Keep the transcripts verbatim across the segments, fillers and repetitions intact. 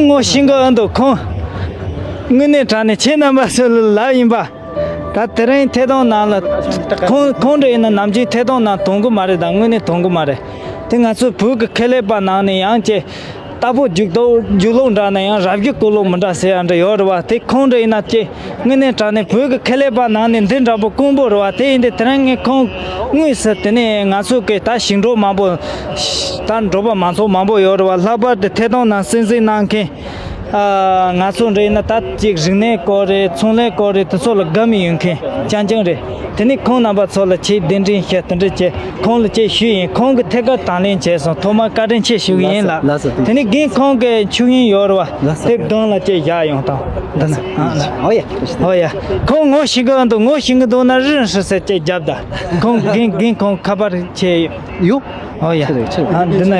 ངོ་ཤེས་གི་ཨ་འདུག་ཁོང་། དངོས་གནས་དྲང་གནས་ཁྱེད་རྣམ་པ་ཚོ་ལ་ལབ་ཡིན་པ། ད་དེ་རིང་ཐད་གཏོང་ནང་ལ། ཁོང་ཁོང་འདྲ་ཡིན་ན་ནམ་རྒྱུན་ཐད་གཏོང་ནང་གཏོང་གི་མ་རེད། ད་དངོས་གནས་གཏོང་གི་མ་རེད། དེ་ང་ཚོའི་བོད་ཀྱི་ཁེ་ལས་པ་ནང་ནས་ཡང་ཅེ། རྟ་ཕོ་རྒྱུག་ཏོ་རྒྱུག་ལོག་འདྲ་ན་ཡང་རབ་རྒྱུག་ཀོ་ལོག་མི་འདྲ་ཟེར་ཡ་འདྲ་ཡོད་རེད་བ། དེ་ཁོང་འདྲ་ཡིན་ན་ཅེ། དངོས་གནས་དྲང་གནས་བོད་ཀྱི་ཁེ་ལས་པ་ནང་ནས་འདི་འདྲ་པོ་དཀོན་པོ་རེད་བ། དེ་ཡིན་དུས་དེ་རིང་ངས་ཁོང་དངོས་སུ་དེ་ནས་ང་ཚོ་གི་ད་ཞིང་འབྲོག་མང་པོ། ད་འབྲོག་པ་མང་ཚོགས་མང་པོ་ཡོད་རེད་བ། ལྷག་པར་དུ་ཐད་གཏོང་ནང་གསན་གཟིགས་གནང་མཁན། ཨ། ང་ཚོ་འདྲ་ཡིན་ན་ད་ཅིག་རིག་གནས་སྐོར་རེད། ཚོང་ལས་སྐོར་རེད། དེ་ཚོ་ལ་དགའ་མོས་ཡོད་མཁན་རྐྱང་རྐྱང་རེད། དེ་ནས་ཁོང་རྣམ་པ་ཚོ་ལ་ཆེས་གདན་འདྲེན་བྱས་དེ་འདྲ་བྱས་ཁོང་ལ་ཅིག་ཞུས་ཡིན། ཁོང་གིས་ཐད་ཀར་དང་ལེན་བྱས་སོང་། ཐོག་མར་བཀའ་དྲིན་ཆེ་ཞུ་གི་ཡིན་ལགས། ལགས་སོ། དེ་ནས་རྒན་ཁོང་གི་ཆོས་དབྱིངས་ཡོད་རེད་བ། ལགས་སོ། དེ་སྒང་ལ་ཅིག་བཞག་ཡོང་དང་། འདི་ན། ཨོ་ཡ། ཨོ་ཡ། ཁོང་ངོ་ཤེས་གི་འདུག་ངོ་ཤེས་གི་འདུག་ན་རིན་ཧྲི་ཟེར་ཅིག་རྒྱབ་ད། ཁོང་རྒན་རྒན་ཁོང་ཁ་པར་བྱས་ཡོད། ཨོ་ཡ། ཆི་རེད་ཆི་རེད། ཨ། འདི་ན།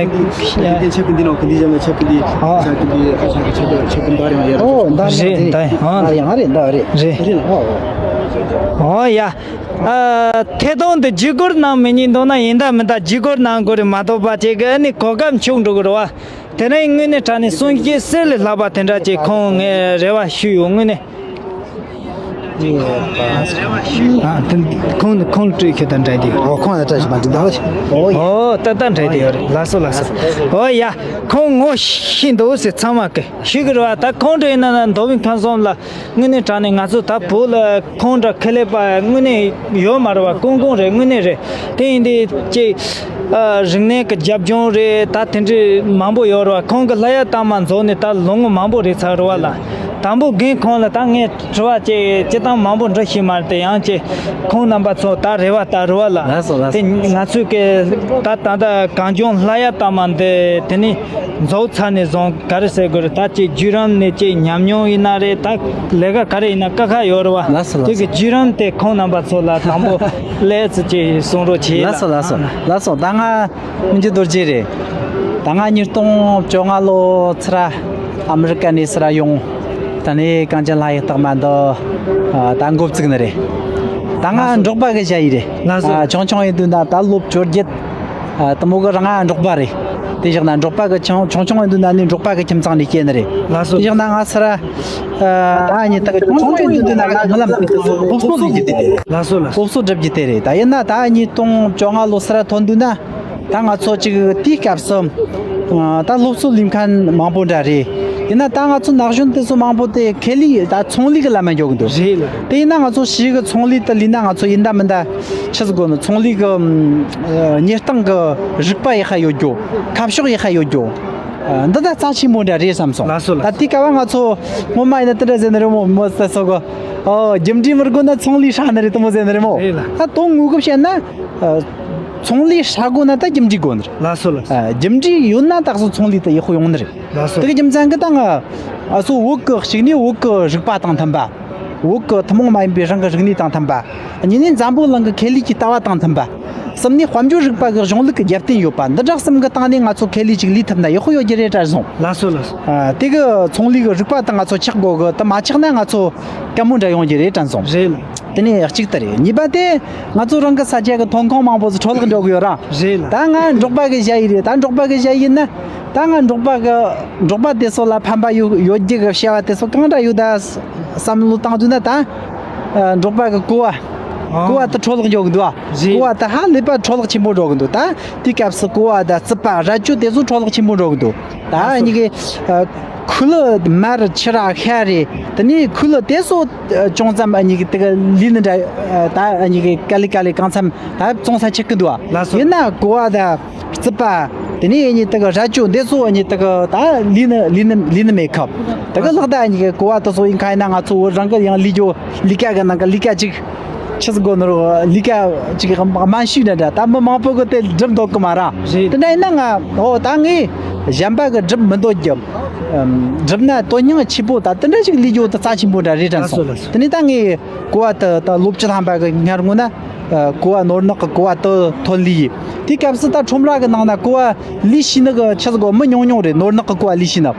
ཆེ་གི་འདི་ནང་གི་འདི་བཞག་ན་ཆེ་གི་འདི། ཨ། ཆེ་གི་འདི་ཆེ་གི་ཆེ་གི་ཆེ་གི་འདི་རེད། ཨོ་འདི་རེད། འདི་ཡང་རེད། འདི་རེད། རེད། ཨོ་ཡ། ཨ། ཐད་གཏོང་འདི་བརྒྱུད་སྐུར་གནང་མི་ཉན་འདུག་ན་ཡིན་ད་མིན་ད་བརྒྱུད་སྐུར་གནང་དགོས་རེད་མ་གཏོགས་པ་ཅིག་གི་ཨ་ནི་གོ་སྐབས་འཕྱུག་འགྲོ་གི་རེད་བ། དེ་རིང་དངོས་གནས་དྲང་གནས་གསུང་སྐད་གསེར་ལས་ལྷག་པ་དེ་འདྲ་ཅིག་ཁོང་ངས་རེ་བ་ཞུས་ཡོད་དངོས་གནས། ཨ། དེ་ཁོང་ཁོང་སྤྲོད་ཁྱོད་དང་འདྲ་དེ། ཨོ་ཁོང་ལ་སྤྲད་ཞིག་མ་འདུག་ད། ཨོ་ཡ། ཨོ་ད་ད་འདྲ་དེ་ཡོད་རེད། ལགས་སོ་ལགས་སོ། ཨོ་ཡ། ཁོང་ངོ་ཤེས་འདུག་ཟེར་ཚང་མ་གི་ཤེས་གི་རེད་བ། ད་ཁོང་འདྲ་ཡིན་ན་མདོ་དབུས་ཁམས་གསུམ་ལ་དངོས་གནས་དྲང་གནས་ང་ཚོ་ད་བོད་ལ་ཁོང་འདྲ་ཁེ་ལས་པ་དངོས་གནས་ཡོད་མ་རེད་བ། ཀུན་ཀུན་རེད། དངོས་གནས་རེད། དེ་ཡིན་དུས་ཅིག་ཨ། རིག་གནས་ཀྱི་རྒྱབ་ལྗོངས་རེད། ད་དེ་འདྲའི་མང་པོ་ཡོད་རེད་བ། ཁོང་གི་ལྷ་ཡ་ལྟ་མ་འཛོགས་ནས་ད་ལོ་ངོ་མང་པོ་རེད་ཚར་རེད་བ་ལ། དང་པོ་རྒན་ཁོང་ལ་ད་ངས་དྲི་བ་ཅིག་སྤྱིར་བཏང་མང་པོ་འདྲི་ཤེས་མ་རེད་དེ། ཡང་ཅིག་ཁོང་རྣམ་པ་ཚོ་ད་རེ་བ་ལྟར་རེ་བ་ལ། ལགས་སོ་ལགས་སོ། དེ་ང་ཚོས་ཀྱི་ད་ད་ལྟ་གངས་ལྗོངས་ལྷ་ཡ་ལྟ་མ་འདི་དེ་ནས་རྫོགས་ཚར་ནས་བཟུང་ག་རེ་ཟེར་དགོས་རེད། ད་ཅིག་བརྒྱུད་རིམ་ནས་ཅིག་ཉམས་མྱོང་ཡིན་ན་རེད། ད་ལས་ཀ་ག་རེ་ཡིན་ན་དཀའ་ཁག་ཡོད་རེད་བ། ལགས་སོ་ལགས་སོ། དེ་གི་བརྒྱུད་རིམ་དེ་ཁོང་རྣམ་པ་ཚོ་ལ་དང་པོ་ལས་ཚུལ་ཅིག་གསུང་རོགས་བྱེད། ལགས་སོ་ལགས་སོ་ལགས་སོ། ད་ང་མི་འགྱུར་རྡོ་རྗེ་རེད། ད་ང་ཉིས་སྟོང་བཅོ་ལྔ་ལོ་ཚུར་ཨ་མི་རི་ཀ་ནས་ཚུར་ཡོང་། ད་ནས་གངས་ཅན་ལྷ་ཡི་རྟགས་མ་འདི་ད་འགོ་བཙུགས་ནི་རེད། ད་ང་འབྲོག་པ་གི་ཞ་ཡི་རེད། ལགས་སོ། ཨ། ཆུང་ཆུང་ཡིན་དུས་ན་ད་ལོ་བཅོ་བརྒྱད། ཨ། དེ་མོ་གི་རང་ང་འབྲོག་པ་རེད། དེ་བཞག་ན་འབྲོག་པ་གི་ཆུང་ཆུང་ཆུང་ཡིན་དུས་ན་ནི་འབྲོག་པ་གི་ཁྱིམ་ཚང་ནས་སྐྱེས་ནི་རེད། ལགས་སོ། དེ་བཞག་ན་ང་ཚུར་ཨ། ད་ཉིད་ད་ཆུང་ཆུང་ཡིན་དུས་ན་ང་རྨི་ལམ་དེ་སློབ་གསོ་སླེབས་རྒྱུ་དེ་རེད། ལགས་སོ་ལགས་སོ། སློབ་གསོ་སྒྲུབ་རྒྱུ་དེ་རེད། ད་ཡིན་ན་ད་ཉིས་སྟོང་བཅོ་ལྔ་ལོ་ཚུར་ཐོན་དུས་ན། ད་ང་ཚོ་ཅིག་དེའི་སྐབས་སུ་ཨ། ད་སློབ་གསོ་ལེན་མཁན་མང་པོ་འདྲ་རེད། ཡིན་ན་ད་ང་ཚོ་ན་གཞོན་དེ་ཚོ་མང་པོ་དེ་ཁེ་ལས་ད་ཚོང་ལས་ཀྱི་ལམ་མ་འཇོག་གི་འདུག་རེད་ལ། དེ་ཡིན་ན་ང་ཚོ་ཕྱིའི་གི་ཚོང་ལས་དེ་ལས་ན་ང་ཚོ་ཡིན་ད་མིན་ད་ཆི་ཟིག་དགོས་ནི། ཚོང་ལས་གི་ཨ། གཉེར་སྟངས་གི་རིག་པ་ཡག་པ་ཡོད་རྒྱུ། ཁ་ཕྱོགས་ཡག་པ་ཡོད་རྒྱུ། ཨ། འདི་ད་རྩ་ཆེན་པོ་འདྲ་རེད་བསམ་སོང་། ལགས་སོ་ལགས། ད་དེའི་སྐབས་ང་ཚོ་སྔོན་མ་ཡིན་ན་དེ་འདྲ་ཟེར་ནི་རེད་མོ། མོ་ཟེར་སོ་གི། ཨོ། རྒྱུ་འབྲས་མི་དགོས་ན་ཚོང་ལས་ཧྲ་ནི་རེད། དེ་མོ་ཟེར་ནི་རེད་མོ། རེད་ལ། ད་དོན་དངོས་གི་བཤད་ན། ཨ། ཚོང་ལས་ཧྲ་དགོས་ན་ད་རྒྱུ་འབྲས་དགོས་ནི་རེད། ལགས་སོ་ལགས་སོ། ཨ། རྒྱུ་འབྲས་ཡོད་ན་ད་གཟོད་ཚོང་ལས་ད་ཡག་པོ་ཡོང་ནི་རེད། ལགས་སོ། དེ་གི་རྒྱུ་མཚན་གི་ད་ང་ཨ་སོ་བོད་གི་གཅིག་ནས་བོད་གི་རིག་པ་དང་མཐུན་པ། བོད་གི་ཐུན་མོང་མ་ཡིན་པའི་རང་གི་རིག་གནས་དང་མཐུན་པ། གཉིས་ནས་འཛམ་བུ་གླིང་གི་ཁེ་ལས་ཀྱི་ལྟ་བ་དང་མཐུན་པ། གསུམ་ནས་དཔལ་འབྱོར་རིག་པ་གི་གཞུང་ལུགས་ཀྱི་རྒྱབ་རྟེན་ཡོད་པ། འདི་འདྲ་གསུམ་གི་སྟེང་ནས་ང་ཚོ་ཁེ་ལས་ཅིག་ལས་ཐུབ་ན་ཡག་པོ་ཡོད་རྒྱུ་རེད་དྲན་སོང་། ལགས་སོ་ལགས་སོ། ཨ། དེ་གི་ཚོང་ལས་གི་རིག་པ་དང་ང་ཚོ་ཆགས་དགོས་གི། དེ་མ་ཆགས་ན་ང་ཚོ་དཀའ་མོ་འདྲ་ཡོང་རྒྱུ་རེད་དྲན་སོང་། རེད་ལ། དེ་ནས་གཅིག་དེ་རེད། གཉིས་པ་དེ་ང་ཚོ་རང་གི་ས་ཆ་གི་ཐོན་ཁུངས་མང་པོ་ཟིག་འཕྲོ་བརླག་འགྲོ་གི་ཡོད་ར། རེད་ལ། ད་ང་འབྲོག་པ་གི་ཞ་ཡི་རེད། ད་འབྲོག་པ་གི་ཞ་ཡི་ན་ད་ང་འབྲོག་པ་གི་འབྲོག་པ་དེ་ཚོ་ལ་ཕན་པ་ཡོད་ཡོད་རྒྱུ་གི་བྱ་བ་དེ་ཚོ་གང་འདྲ་ཡོད་ད་བསམ་བློ་བཏང་དུས་ན། ད་ཨ་འབྲོག་པ་གི་ཀོ་བ། ཨ། ཀོ་བ་དེ་འཕྲོ་བརླག་འགྲོ་གི་འདུག་ཨ། རེད། ཀོ་བ་དེ་ཧ་ལས་པ་འཕྲོ་བརླག་ཆེན་པོ་འགྲོ་གི་འདུག་ད་དེའི་སྐབས་སུ་ཀོ་བ་དང་རྩིད་པ་ར་ཅོ་དེ་ཚོ་འཕྲོ་བརླག་ཆེན་པོ་འགྲོ་གི་འདུག་ད་ཨ་ནི་གི་ཨ་ཁུ་ལུ་མར་ཕྱུ་ར་ཤ་རེད། དེ་ནས་ཁུ་ལུ་དེ་ཚོ་ཨ་ཅུང་ཙམ་ཨ་ནི་གི་དེ་གི་ལུས་ནི་འདྲ། ཨ་ད་ཨ་ནི་གི་ག་ལེ་ག་ལེ་གང་འཚམ་ད་བཙོང་ས་ཆགས་གི་འདུག་ཨ། ལགས་སོ། ཡིན་ན་ཀོ་བ་དང་རྩིད་པ། དེ་ནས་ཨ་ནི་དེ་གི་ར་ཅོ་འདི་ཚོ་ཨ་ནི་དེ་གི་ད་ལུས་ནི་ལུས་ནི་ལུས་ནི་མེད་ཁབ། དེ་གི་ལག་ད་ཨ་ནི་གི་ཀོ་བ་དེ་ཚོ་ཡིན་ཁ་ཡིན་ན་ང་ཚོ་བོད་རང་གི་ཡང་ལུས་རྒྱུ་ལུས་ཀ་གི་ནང་གི་ལུས་ཀ་ཅིག་ཆི་ཟིག་དགོས་ནོ་རོ། ལུས་ཀ་ཅིག་དམའ་ཤོས་འདྲ་འདྲ། ད་མི་མང་པོ་གི་དེ་སྒྲུབ་འདོད་གི་མ་ར། རེད། དེ་འདྲ་ཡིན་ན་ང་ཨོ་ད་ངས་གཞན་པ་གི་སྒྲུབ་མི་འདོད་རྒྱུ། ཨམ། སྒྲུབ་ན་དོན་སྙིང་ཆེ་པོ་ད་དེ་འདྲ་ཞིག་ལས་རྒྱུ་དེ་རྩ་ཆེན་པོ་འདྲ་རེད་དྲན་སོང་། ལགས་སོ་ལགས་སོ། དེ་ནས་ད་ངས་ཀོ་བ་དེ་ད་ལོ་བཅུ་ཐམ་པ་གི་སྔར་སྔོན་ན་ཀོ་བ་ནོར་ནག་གི་ཀོ་བ་དེ་ཐོན་ལས་ཡིན། དེའི་སྐབས་སུ་ད་ཁྲོམ་ར་གི་ནང་ན་ཀོ་བ་ལས་ཤེས་ནི་གི་ཆི་ཟིག་གོ་མི་ཉུང་ཉུང་རེད། ནོར་ནག་གི་ཀོ་བ་ལས་ཤེས་ནི།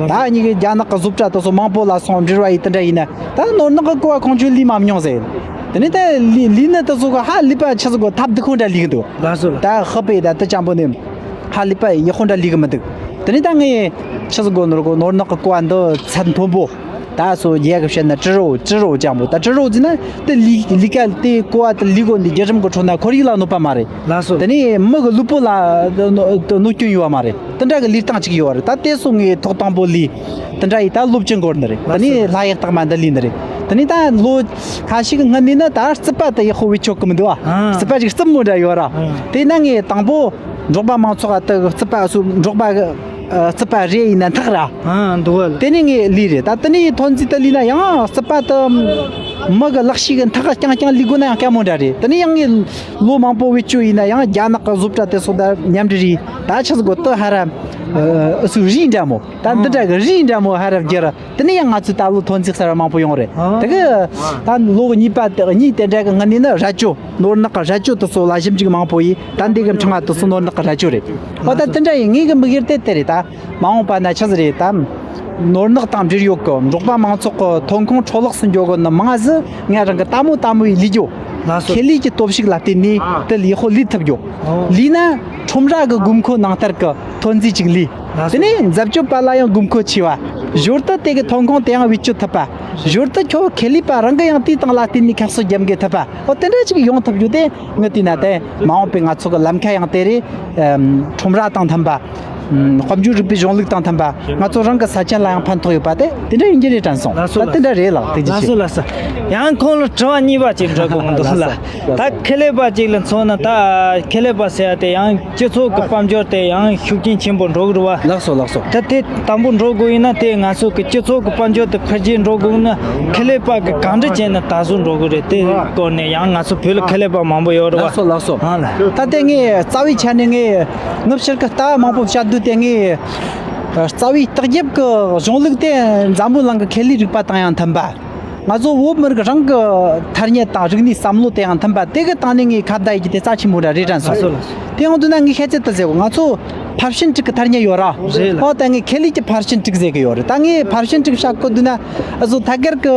ད་ཨ་ནི་གི་རྒྱ་ནག་གི་བཟོ་གྲྭ་དེ་ཚོ་མང་པོ་ལ་སོང་འབྲེལ་བ་ཡིན། དེ་འདྲ་ཡིན་ན་ད་ནོར་ནག་གི་ཀོ་བ་ཁོང་ཚོས་ལས་མ་མྱོང་ཟེར། དེ་ནས་ད་ལས་ལས་ནི་དེ་ཚོ་གི་ཧ་ལས་པ་ཆི་ཟིག་གོ་ཐབས་སྡུག་ཁོ་འདྲ་ལས་གི་འདུག་ལགས་སོ། ད་ཧི་པེ་ད་དེ་ཅང་པོ་ནི་ཧ་ལས་པ་ཡག་ཁོ་འདྲ་ལས་གི་མི་འདུག་དེ་ནས་ད་ངས་ཆི་ཟིག་གོ་ནོར་གོ་ནོར་ནག་གི་ཀོ་བ་འདི་ཚད་མཐོན་པོ། ད་སོ་རྒྱ་གི་བཤད་ན་ཀྲི་རོ་ཀྲི་རོ་ཅང་པོ་ད་ཀྲི་རོ་ཟེར་ན་དེ་ལི་ལི་ཀ་དེ་ཀོ་བ་དེ་ལི་གོ་འདི་རྒྱ་གྲམ་གི་ཁྲོད་ན་ཁོར་ཡུག་ལ་གནོད་པ་མ་རེད། ལགས་སོ། དེ་ནས་མི་གི་ལུས་པོ་ལ་གནོད་སྐྱོན་ཡོད་བ་མ་རེད། དེ་འདྲ་གི་ལུས་སྟངས་ཅིག་ཡོད་བ་རེད། ད་དེ་སོ་ངས་ཐོག་དང་པོ་ལུས་དེ་འདྲ་ཡིས་ད་སློབ་ཆེན་སྐོར་འདི་རེད། དེ་ནས་ལྷ་ཡག་རྟགས་མ་འདི་ལུས་འདི་རེད། དེ་ནས་ད་ལོ་ཁ་ཤས་ཀྱི་སྔོན་ནས་ན་ད་རྩིད་པ་དེ་ཡག་པོ་བེད་སྤྱོད་གི་མི་འདུག་བ། ཨ། རྩིད་པ་ཅིག་རྩིབ་མོ་འདྲ་ཡོད་ར། ཨ། དེ་ན་ངས་དང་པོ་འབྲོག་པ་མང་ཚོགས་ཨ་དེ་རྩིད་པ་སུ་འབྲོག་པ་གི་ཨ་རྩིད་པ་རེ་ཡིན་ན་འཐག་ར། ཨ་འདུག་བ། དེ་ནས་ངས་ལུས་རེད། ད་དེ་ནས་ཐོན་རྫས་དེ་ལུས་ན་ཡང་རྩིད་པ་དེ་མི་གི་ལག་ཤེས་ཀྱི་འཐག་རྐྱང་རྐྱང་ལུས་དགོས་ན་ཡང་དཀའ་མོ་འདྲ་རེད། དེ་ནས་ཡང་ངས་ལོ་མང་པོ་བེད་སྤྱོད་ཡིན་ན་ཡང་རྒྱ་ནག་གི་བཟོ་གྲྭ་དེ་སོགས་དང་མཉམ་འབྲེལ་རེད། ད་ཆི་ཟིག་གོ་དེ་ཧ་ར་ཨ་སུ་རིགས་འདྲ་མོ། ད་འདི་འདྲ་གི་རིགས་འདྲ་མོ་ཧ་ར་བརྒྱབ་ར། དེ་ནས་ཡང་ང་ཚོས་ད་ལོ་ཐོན་རྫས་གསར་བ་མང་པོ་ཡོང་རེད། ཨ། དེ་གི་ད་ལོ་གཉིས་པ་དེ་གཉིས་དེ་འདྲ་གི་སྔ་ནས་ནི་རྭ་ཅོ་ནོར་ནག་གི་རྭ་ཅོ་དེ་ཚོ་ལ་ཞིབ་འཇུག་མང་པོ་ཡིས་ད་འདི་གི་ཕྲེང་བ་དེ་ཚོ་ནོར་ནག་གི་རྭ་ཅོ་རེད། ཨོ་ད་དེ་འདྲ་ཡིན་ངེས་གི་དམིགས་ཡུལ་དེ་དེ་རེད། ད་མ་འོངས་པ་ན་ཆི་ཟིག་རེད། ད་ནོར་ནག་དང་འབྲེལ་ཡོད་གི་འབྲོག་པ་མང་ཚོགས་གི་ཐོན་ཁུངས་འཕྲོ་བརླག་སུ་འགྱོ་གི་ནི་མང་ཟིག་ང་རང་གི་ལྟད་མོ་ལྟད་མོ་ཡི་ལས་རྒྱུ། ལགས་སོ། ཁེ་ལས་ཀྱི་སྟོབས་ཤུགས་ལ་བརྟེན་ནས་དེ་ལས་ཧོ་ལས་ཐུབ་རྒྱུ། ལས་ན་ཁྲོམ་ར་གི་དགོས་མཁོ་ནང་ལྟར་གི་ཐོན་རྫས་ཅིག་ལས། དེ་ནས་འཛད་སྤྱོད་པ་ལ་ཡང་དགོས་མཁོ་ཆེ་བ། ཞོར་དུ་དེ་གི་ཐོན་ཁུངས་དེ་ཡང་བེད་སྤྱོད་ཐུབ་པ། ཞོར་དུ་ཁྱོད་ཁེ་ལས་པ་རང་གི་ཡང་དེའི་སྟེང་ལ་བརྟེན་ནས་ཁ་གསོ་རྒྱབ་འགེལ་ཐུབ་པ། ཨོ་དེ་འདྲ་ཅིག་ཡོང་ཐུབ་རྒྱུ་དེ་ངི་དེ་ན་དེ་མ་འོངས་པའི་ང་ཚོ་གི་ལམ་ཁ་ཡང་དེ་རེད། ཁྲོམ་ར་དང་མཐུན་པ། དཔལ་འབྱོར་རིག་པའི་གཞུང་ལུགས་དང་མཐུན་པ། ང་ཚོ་རང་གི་ས་ཆ་ལ་ཡང་ཕན་ཐོགས་ཡོད་པ་དེ་དེ་འདྲ་ཡིན་གྱི་རེད་དྲན་སོང་། ལགས་སོ། ད་དེ་འདྲ་རེད་ལགས། ཐུགས་རྗེ་ཆེ། ལགས་སོ་ལགས་སོ། ཡང་ཁོང་ལ་དྲི་བ་གཉིས་པ་ཅིག་འདྲི་དགོས་འདུག་ལགས། ལགས་སོ། ད་ཁེ་ལས་པ་ཅིག་ལ་མཚོན་ན་ད་ཁེ་ལས་པ་ཟེར་ཡ་དེ་ཡང་སྤྱི་ཚོགས་ཀྱི་དཔལ་འབྱོར་དེ་ཡང་ཤུགས་རྐྱེན་ཆེན་པོ་འགྲོ་གི་རེད་བ། ལགས་སོ་ལགས་སོ། ད་དེ་དང་པོ་འགྲོ་དགོས་ཡིན་ན་དེ་ང་ཚོ་གི་སྤྱི་ཚོགས་ཀྱི་དཔལ་འབྱོར་དེ་འཕེལ་རྒྱས་འགྲོ་དགོས་ན་ཁེ་ལས་པ་གི་གང་འདྲ་བྱས་ན་ད་གཟོད་འགྲོ་གི་རེད། དེ་སྐོར་ནས་ཡང་ང་ཚོ་བོད་ལ་ཁེ་ལས་པ་མང་པོ་ཡོད་རེད་བ། ལགས་སོ་ལགས་སོ། ཨ་ལ། ད་དེ་ངས་རྩ་བའི་ཆ་ནས་ངས་ངི་ཕྱིར་གི་ལྟ་བ་མང་པོ་བཤད་དུས་དེ་ངས་རྩ་བའི་ལྟག་རྒྱབ་ཀྱི་གཞུང་ལུགས་དེ་འཛམ་བུ་གླིང་གི་ཁེ་ལས་རིག་པ་དང་ཡང་མཐུན་པ། ང་ཚོ་བོད་མི་རིགས་རང་གི་ཐ་སྙད་དང་རིག་གནས་བསམ་བློ་དེ་ཡང་མཐུན་པ་དེ་གི་སྟེང་ནས་ངས་ཁ་བརྡ་ཡེད་རྒྱུ་དེ་རྩ་ཆེན་པོ་ར་རེད་དྲན་སོང་། ལགས་སོ་ལགས་སོ། དེ་ཡོང་དུས་ན་ངས་ཁྱེད་ཚོ་ལྟ་ཟེར་གོ། ང་ཚོ་ཕར་ཕྱིན་དྲུག་གི་ཐ་སྙད་ཡོད་ར། རེད་ལགས། ཨོ་ད་ངས་ཁེ་ལས་ཀྱི་ཕར་ཕྱིན་དྲུག་ཟེར་གི་ཡོད་རེད། ད་ངས་ཕར་ཕྱིན་དྲུག་བཤད་གོ་དུས་ན་ཨ་ཟོ་ཐད་ཀར་གི་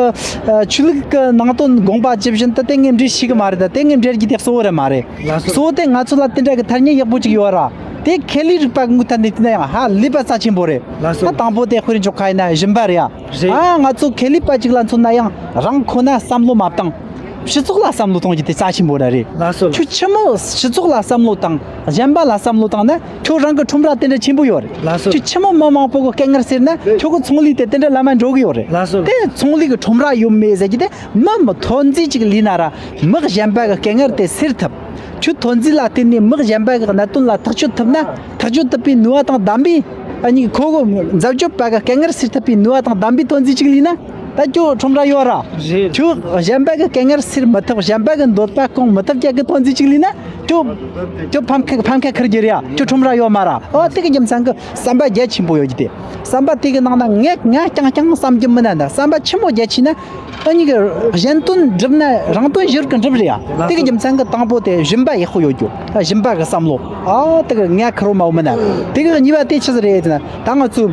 ཆོས་ལུགས་ཀྱི་ནང་དོན་དགོངས་པ་ཇི་བཞིན་དུ་དེ་ངས་འགྲེལ་ཤེས་གི་མ་རེད། ད་དེ་ངས་འགྲེལ་རྒྱུ་དེ་གཙོ་བོ་རེད་མ་རེད། ལགས་སོ། གཙོ་བོ་དེ་ང་ཚོ་ལ་དེ་འདྲ་གི་ཐ་སྙད་ཡག་པོ་ཅིག་ཡོད་ར། དེ་ཁེ་ལས་རིག་པ་གི་ངོས་ཐད་ནས་བལྟས་ན་ཡང་ཧ་ལས་པ་རྩ་ཆེན་པོ་རེད། ལགས་སོ། ད་དང་པོ་དེ་དཔེར་འཇོག་ཁ་ཡིན་ན་སྦྱིན་པ་རེད་ཡ། རེད། ཨ་ང་ཚོ་ཁེ་ལས་པ་ཅིག་ལ་མཚོན་ན་ཡང་རང་ཁོ་ན་བསམ་བློ་མ་བཏང་། སྤྱི་ཚོགས་ལ་བསམ་བློ་གཏོང་རྒྱུ་དེ་རྩ་ཆེན་པོ་ར་རེད། ལགས་སོ། ཁྱོད་ཆི་མོ་སྤྱི་ཚོགས་ལ་བསམ་བློ་བཏང་། གཞན་པ་ལ་བསམ་བློ་བཏང་ན་ཁྱོད་རང་གི་ཁྲོམ་ར་དེ་འདྲ་ཆེན་པོ་ཡོད་རེད། ལགས་སོ། ཁྱོད་ཆི་མོ་མི་མང་པོ་གི་སྐད་ངར་སེར་ན་ཁྱོད་གི་ཚོང་ལས་དེ་དེ་འདྲ་ལམ་མ་འགྲོ་གི་ཡོད་རེད། ལགས་སོ། དེ་ཚོང་ལས་གི་ཁྲོམ་ར་ཡོད་མེད་ཟེར་རྒྱུ་དེ་མི་མི་ཐོན་རྫས་ཅིག་ལས་ན་ར་མི་གཞན་པ་གི་སྐད་ངར་དེ་སེལ་ཐུབ། ཁྱོད་ཐོན་རྫས་ལ་བརྟེན་ནས་མི་གཞན་པ་གི་གནད་དོན་ལ་ཐག་གཅོད་ཐུབ་ན་ཐག་གཅོད་ཐུབ་པའི་ནུས་པ་དང་ལྡན་པའི་ཨ་ནི་ཁོ་གི་འཛད་སྤྱོད་པ་གི་སྐད་ངར་སེལ་ཐུབ་པའི་ནུས་པ་དང་ལྡན་པའི་ཐོན་རྫས་ཅིག་ལས་ན་ད་ཁྱོད་ཁྲོམ་ར་ཡོད་ར། རེད། ཁྱོད་གཞན་པ་གི་སྐད་ངར་སེལ་མི་ཐུབ། གཞན་པ་གི་འདོད་པ་སྐོང་མི་ཐུབ་ཀྱི་གི་ཐོན་རྫས་ཅིག་ལས་ན་ཁྱོད་ཁྱོད་ཕམ་ཁ་ཕམ་ཁ་ཁུར་རྒྱུ་རེད་ཡ། ཁྱོད་ཁྲོམ་ར་ཡོད་མ་ར། ཨོ་དེ་གི་རྒྱུ་མཚན་གི་བསམ་པ་རྒྱ་ཆེན་པོ་ཡོད་རྒྱུ་དེ། བསམ་པ་དེ་གི་ནང་ན་ངས་ང་རྐྱང་རྐྱང་བསམ་རྒྱུ་མིན་ན་ད་བསམ་པ་ཆེན་མོ་རྒྱ་ཆེ་ན། ཨ་ནི་གི་གཞན་དོན་སྒྲུབ་ན་རང་དོན་གཞིར་གི་འགྲུབ་རེད་ཡ། དེ་གི་རྒྱུ་མཚན་གི་དང་པོ་དེ་སྦྱིན་པ་ཡག་པོ་ཡོད་རྒྱུ། ཨ་སྦྱིན་པ་གི་བསམ་བློ། ཨ་དེ་གི་ང་ཁེར་རོ་མ་འོ་མིན་ན། དེ་གི་གཉིས་པ་དེ་ཆི་ཟིག་རེད་ཟེར་ན་ད་ང་ཚོ་